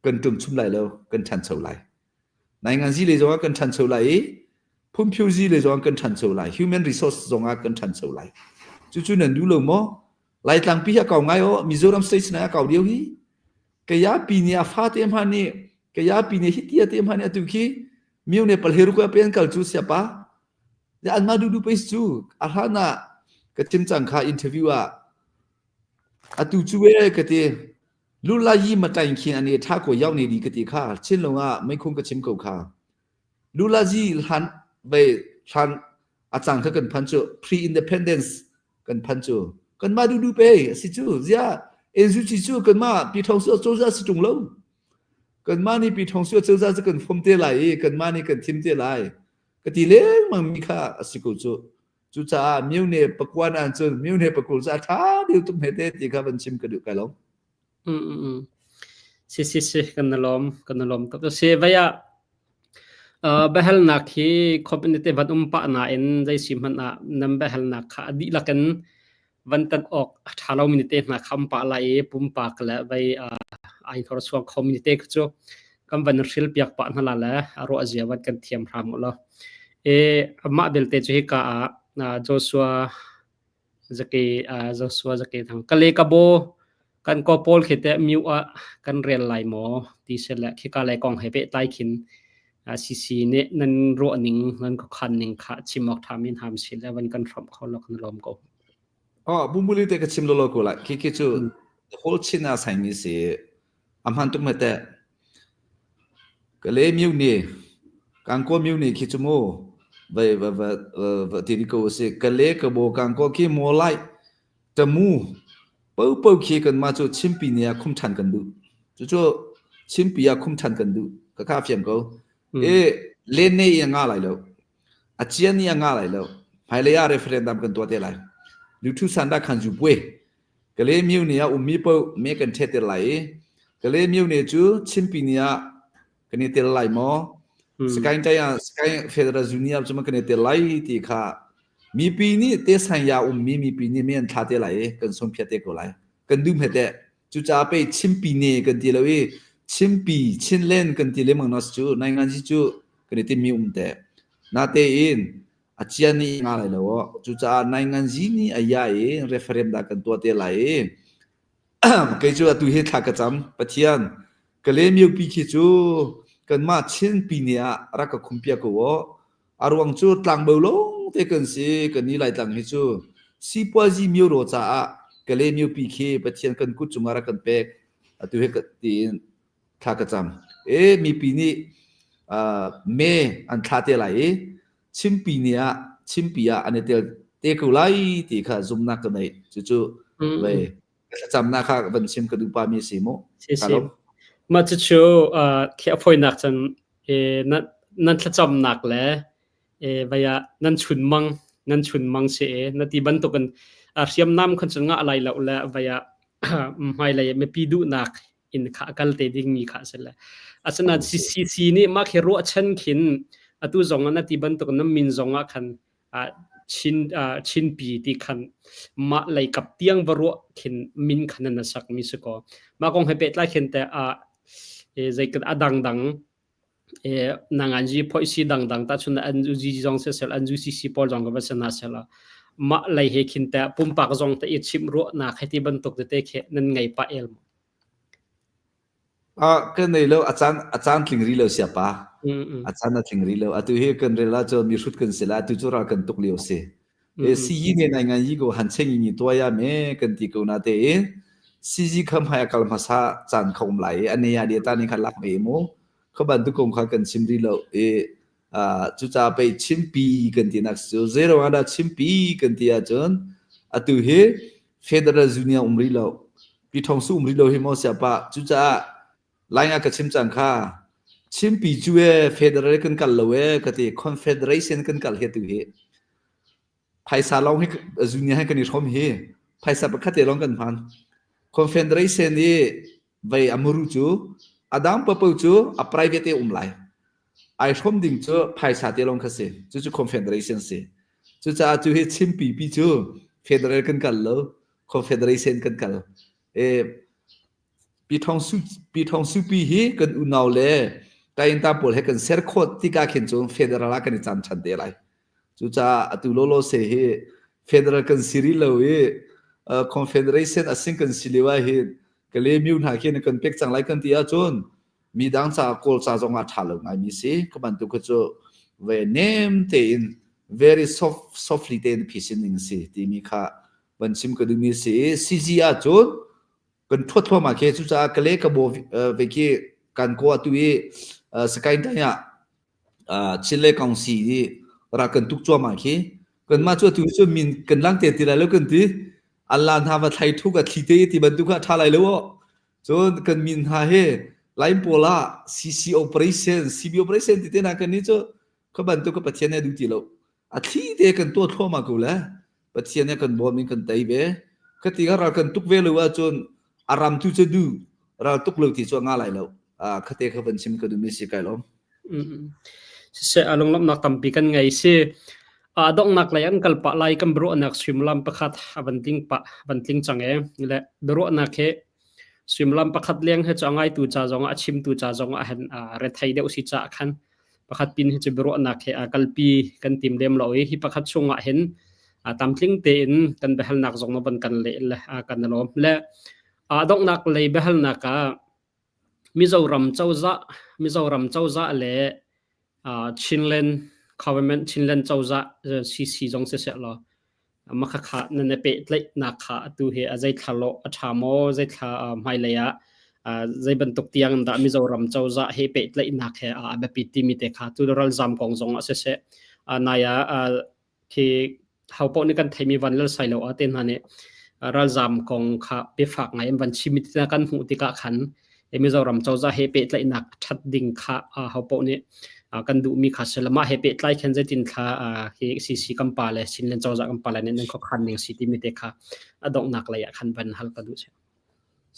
kan ṭumchum lai lo, kan ṭhancho lai. Nainganzi lei zongah kan ṭhancho lai i phunphiozi lei zongah kan ṭhancho lai. Human resource zongah kan ṭhancho lai. Cucu nan duh lo maw? Laitlang pi hi a kau ngai aw. Mizoram state sinah a kau lio hi. Kaya pi nih a fate hmanh nih Kaya pi nih hi tia te hmanh nih atu khi myone palheru ko pen kal cu siapa Anmah duhduh pei cu a hlan ah ka chim cang kha interview ah. Atu cu e ka ti. Lula yi ma tain khin ani tha ko yau ne di ka ti kha. Chin long ah meikhung ka chim ko kha. Lula zi hlan vei hlan a cang kha kan phan cu pre independence kan phan cu kan mah dudu pe si cu zia NUG cu kan mah pi thong su cozah si tung lo kan mah nih pi thong su cozah cu kan fom te lai i kan mah nih kan thim te lai ka ti lengmang mi kha a si ko cu cucaah myone pakuan ah cun myone pakul cu a ṭha deuh tuk hme te ti kha van chim ka duh kai lo Mm, mm, mm. Si si si kan na lawm kan na lawm tuk si vai ah biahalnak hi community van um pah nain zei si hmanh ah nan biahalnak kha a dihlak in van tan awk a ṭha lomi te hna kha um pah lai i pumpak le vei ai hnorsuang khomi te kha cu kan van hril piak pah hna la le a ruah zia van kan thiam hram u law. E amah belte cu hika ah Joshua Zake Joshua Zake thang kale ka bo kan ko pawl khi teh myu ah kan rel lai maw ti se le khika lei kong he pehtlai khin CC nih nan ruah ning nan khuakhan ning kha chim awk ṭha min ham si le van kan hrawmh kho lo kan lawm ko. Oh, bumuli te ka chim lolo ko lai. Khi khi cu the whole Chin a sai mi si. A hman tuk me te. Ka le miu ni kan ko miu ni khi chu mu vai va va va ti ko si ka le ka bo kan ko khi mo lai Tamu paopaoh khi kanmah cu Chimpi ni ah khum ṭhan kan duh. Cucu Chimpi ah khum ṭhan kan duh. Ka kha fiang ko. E len ne i a nga lai lo. A cian i a nga lai lo. Hmailei ah referendum kan tuah te lai. Luthu sanda khan zu pue. Kale myu ni ah ummi paoh me kan ṭhet ter lai i Kale myu ne cu Chimpi ni ah kan i tel lai maw? Sakaing tai ah Sakaing Federal Union cu kan i tel lai ti kha mipi nih te sanya ummi mipi nih mi an thla te lai i kan sung phiat te ko lai. Kan duh hmet te. Cucaah pei Chimpi ne kan ti lo i Chimpi Chinland kan ti lengmang nas cu nainganzi cu kan i timmi um te. Natein a cian nih nga lai lo. Cucaah nainganzi nih a ya i referendum kan tuah te lai i Kei cu atu hi thla ka cam. Pathian, Kalaymyo pi khi cu kanmah Chin pine ah rak ka khumpiak ko aw. A ruang cu tlangbo lawng te kan si. Kan i Laitlang hi cu sipuazi myo caah Kalaymyo pi khi Pathian kan kut cungah rak kan pek. Atu hi ka tiin thla ka cam. E mipi nih uh, me an thla te lai i Chimpi ni ah Chimpi ah an i tel te ko lai ti kha zumnak ka nei. Cucu ve thlacamnak kha van chim ka duh pa mi si mu. Si si. Mah cucu khi a fawinak cun nan thlacamnak le vaya nan chunmang nan chunmang si e na ti bantukin hriamnam khan cun ngah lai lo le vaya hmailei mipi duhnak in kha a kal te dingmi kha a si le asinain CCC nih mah khi ruahchan khin atu zong ah na ti bantuk na min zong ah khan Chin Chinpi ti khan mah lei kap tiang va ruah khin min khan na sak mi si ko mah kong he pehtlai khin te a zei kan adang dang nanganzi phoisi dangdang ta chun an uzi zong se sel an UCC pawl zong ka va sana sela mah lei he khin te pumpak zong te i chim ruah nak he ti bantuk te te khe nan ngei pa el Ah kan nei lo a caan a caan tling ri lo siapa. A caan a tling ri lo. Atu hi kan rel ahcun mi hrut kan si la atu cu ral kan tuk lio si. E siyi ne nai ngan yi ko han cheng yi tua ya me kan ti ko na te in siji kham hai akal hmasa caan kha um lai ane ya dia ta ni kha lak me mu kha ban tu kong kha kan chim ri lo e cucaah pei chimpi kan ti nak cu zero ah dah chimpi kan ti ahcun atu hi federal union um ri lo pi thong su um ri lo hi mo sia pa cucaah lai nga ka chim cang kha chimpi cu e federal kan kal lo e ka ti confederation kan kal he tu hi Phaisa lawng hi zuni he kan i hrawm hi phaisa pakhat te lawng kan hman. Confederation i vei a muru cu a dang paohpaoh cu a private e um lai. Ai hrawm ding cu phaisa te lawng kha si. Cucu confederation si. Cucaah cu hi chimpi pi cu federal kan kal lo, confederation kan kal. E, Pi Thawng Su Pi hi kan unau le Kayinta pawl he kan ser khawh tikah khin cun federal ah kan i cam ṭhan te lai. Cucaah atu lawlaw se hi federal kan si rih lo i confederation a sing kan si lio ah hin Kalaymyo hna khi kan pek cang lai kan ti ahcun midang ca Kawl ca zong ah ṭha lo ngaimi si. Ka bantuk kha cu ve nem tein very soft softly tein phisin ding si timi kha. Van chim ka duhmi si CG ahcun kan thuat thluahmah khi cucaah ka le ka bo ve khi kan ko atu i Sakaing tai ah Chin le Kongsi i ra kan tuk cuahmah khi kanmah cu atu cu min kan lang te ti lai lo kan ti Allah hna va thlai thuk a thli te ti bantuk kha tha lai lo aw cun kan min hna he line pawl ah CC operation CB operation ti te na kan ni cu kha bantuk ka Pathian ne duh ti lo a thli te kan tuah thluahmah ko le Pathian ne kan bawm in kan tei ve khati ka ral kan tuk ve lo ahcun a ram tu cu du ral tuk lo ti cu nga lai lo khate kha van chim ka duh mi si kai lom Siseh a lunglawmhnak tampi kan ngei si. A donghnak lei an kal pah lai kan biaruahnak suimilam pakhat a van tling pah van tling cang e. Le biaruahnak hi suimilam pakhat leng he cu a ngaitu ca zongah a chimtu ca zongah hen rethei deuh si caah khan pakhat pin hi cu biaruahnak he a kalpi kan tim lem lo i hi pakhat chungah hin tamtling tein kan biahalnak zong na van kan le le kan lawm le a donghnak lei biahalnak ah Mizoram cozah Mizoram cozah le Chinland government Chinland cozah CC zong siseh law makhakha nan i pehtlaihnak kha atu hi a zeithla lawh a ṭha maw zeithla hmailei ah zei bantuk tiang dah Mizoram cozah he pehtlaihnak he a biapi timi te kha tu ralzam kong zong ah siseh nai ah khi hopaoh nih kan theimi Van Lal Sailo a te hna nih ralzam kong kha biafak ngai in van chim ti kan hmuh tikah khan Mizoram cozah he pehtlaihnak ṭhat ding kha hopaoh nih kan duhmi kha si mah he pehtlai khan zeitin thla hi CC kan pa le Chinland cozah kan pa le nih nan khuakhan ning si timi te kha a donghnak lei ah khan van hal ka duh si.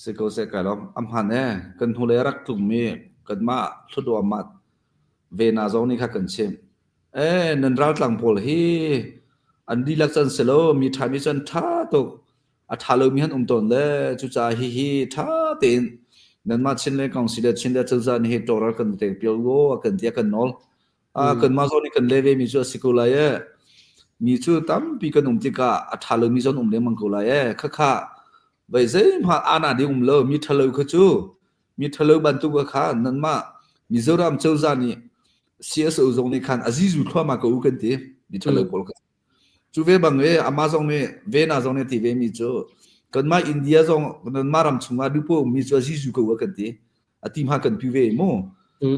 Si ko seh kai lawm. A hman e kan hnulei rak tlungmi kanmah thluaduahmat ve na zong nih kha kan chimh. E nan raltlang pawl hi an dihlak can si lo mi ṭha mi cu an ṭha tuk a ṭha lomi han um tawn le cucaah hihi ṭha tein nanmah Chinland Council le Chinland cozah nih hi tawlrel kan te pial law a kan ti a kan nawl. Ah kanmah zong nih kan le ve mi cu a si ko lai e. Mi cu tampi kan um tikah a ṭha lomi zong um lengmang ko lai e. Khakha vai zeihmanh ana ding um lo mi ṭhalo kha cu mi ṭhalo bantuk kha nanmah Mizoram cozah nih CSO zong nih khan a zizu thluahmah ko u kan ti mi ṭhalo pawl kha. Cu ve bang e amah zong nih Vena zong nih ti ve mi cu kanmah India zong nanmah ram chungah dupo ummi cu a zizu ko a kan ti. A ti hma kan pi ve mu.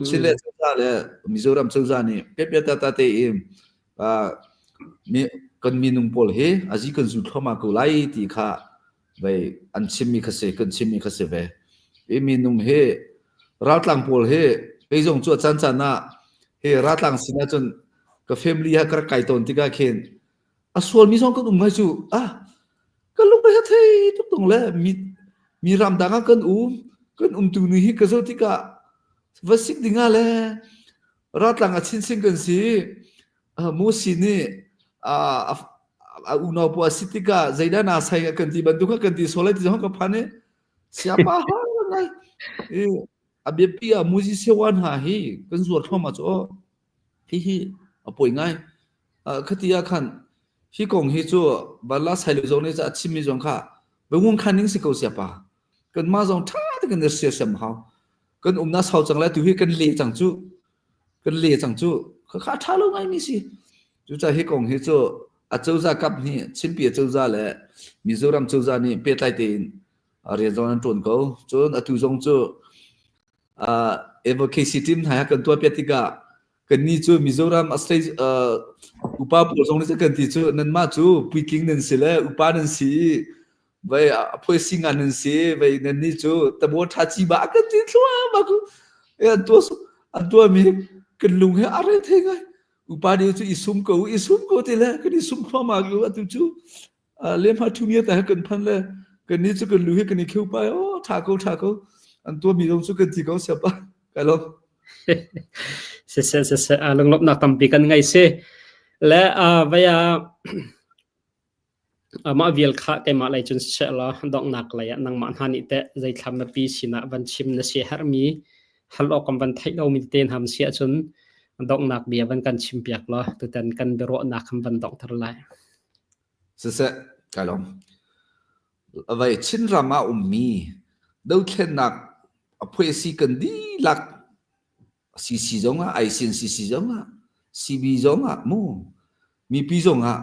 Chile cozah le Mizoram cozah nih piapia tata te in mi kan minung pawl hi a zi kan zu thluahmah ko lai ti kha vei an chimmi kha si kan chimmi kha si ve. I minung hi raltlang pawl hi kei zong cu a caan caan ah hi raltlang sin ahcun ka family ha ka rak kai tawn tikah khin a sualmi zong kan um ngai cu ah ka lung a thei tuk tung le mi mi ram dang ah kan um kan um tu ni hi ka zoh tikah va sik ding ah le raltlang a chinchin kan si Musi nih a a unau pawl a si tikah zeidah naa sai kan ti bantuk kha kan ti sual lai ti zong ka phan i siapa ngai i a biapi ah musi sewan ha hi kan zuar thluahmah cu aw hihi a poi ngai khati ah khan hi kong hi cu bala sailo zong nih a chimmi zong kha bengung khan ning si ko siapa kanmah zong ṭha te kan i siasem hau kan umnak sau cang lai tu hi kan le cang cu kan le cang cu kha ṭha lo ngai mi si cucaah hi kong hi cu a cozah kap nih Chinpi a cozah le Mizoram cozah nih pehtlai tein rian zong an ṭuan ko cun atu zong cu advocacy team hna kan tuah piak tikah kannih cu Mizoram state upa pawl zong nih kan ti cu nanmah cu puitling nan si le upa nan si i vei a phuaisi ngan nan si vei nannih cu tabo ṭha ci ba kan ti thluahmah ku an tuah an tuahmi kan lung he a re thei ngai upa nih cu i sum ko i sum ko ti le kan i sum thluahmah ku atu cu lehma thu mi ta kan phan le kan ni cu kan lu hi kan i kheu pai o tha ko tha ko an tua mi zong cu kan ti ko siapa kai lo se se se se lunglawmhnak tampi kan ngei si le vaya mah vial kha keimah lei cun siseh law donghnak lei ah nangmah hna nih teh zeithlam na pi sinah van chim na si herhmi hal awk kan van theih lomi tete hna si ahcun donghnak bia van kan chimpiak law tutan kan biaruahnak kan van donghter lai. Siseh, kai lawm. Vai Chinram ah ummi dothlennak a phuaisi kan dihlak CC zong ah ICNCC zong ah CB zong ah mu mipi zong ah.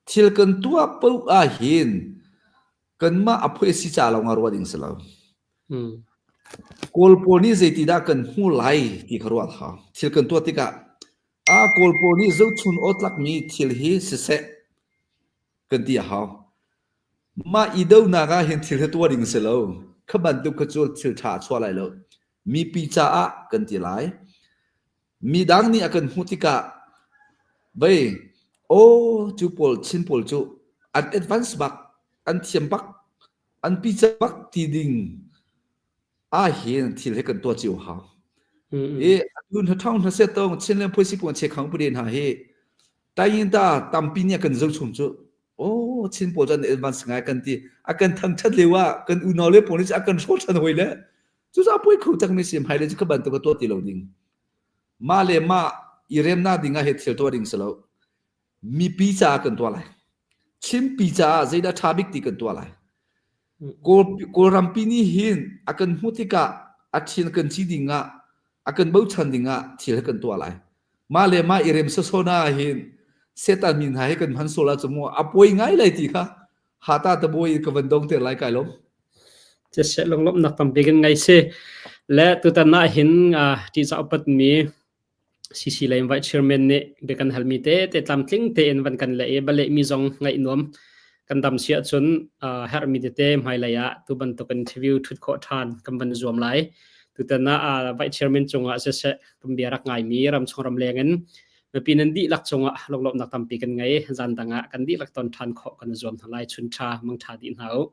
Thil kan tuah paoh ahhin kanmah a phui si ca lawng ah ruah ding si lo. Kawl pawl nih zeitidah kan hmu lai ti kha ruah hau. Thil kan tuah tikah a Kawl pawl nih zohchun awtlakmi thil hi siseh kan ti a hau. Mah i donak ah hin thil hi tuah ding si lo. Kha bantuk kha cu thil ṭha a chuah lai lo. Mipi caah kan ti lai. Midang nih a kan hmuh tikah vei aw cu pawl Chin pawl cu an advance bak, an thiam bak, an pica bak ti ding ahhin thil hi kan tuah cio hau. I atu hna ṭhang hna set tong Chinland phuisi puan che khang pute hna hi tayinta tampi nih a kan zohchung cu oh Chin pawl cu an advance ngai kan ti a kan thangṭhat lio ah kan unau le pawl nih a kan hrawh ṭhan hoi le Cucaah puai kho takmi si hmailei cu kha bantuk a tuah ti lo ding. Mah le mah i remnak ding ah he thil tuah ding si lo. Mipi caah kan tuah lai. Chinpi caah zeidah ṭha bik ti kan tuah lai. Kawl, Kawlrampi nih hin a kan hmuh tikah a thin kan ci ding ah a kan bochan ding ah thil kan tuah lai. Mah le mah i rem sasona ah hin Satan min hna hi kan hman sual ahcun mu a puai ngai lai ti kha hata tabuai ka van dong ter lai kai lom. Siseh lunglawmhnak tampi kan ngei si. Le tutan ah hin ṭihzah upatmi CC lei Vice Chairman nih bia kan halmi tete tlamtling tein van kan leh i balehmi zong ngaih nuam kan dam si ahcun herhmi tete hmailei ah tu bantuk interview ṭhut khawh ṭhan kan van zuam lai. Tutan ah Vice Chairman cungah siseh kan bia rak ngaimi ramchung ramleng in mipi nan dihlak cungah lunglawmhnak tampi kan ngei. Zan dang ah kan dihlak ton ṭhan khawh kan i zuam hna lai. Chun ṭha, mang ṭha dih hna u.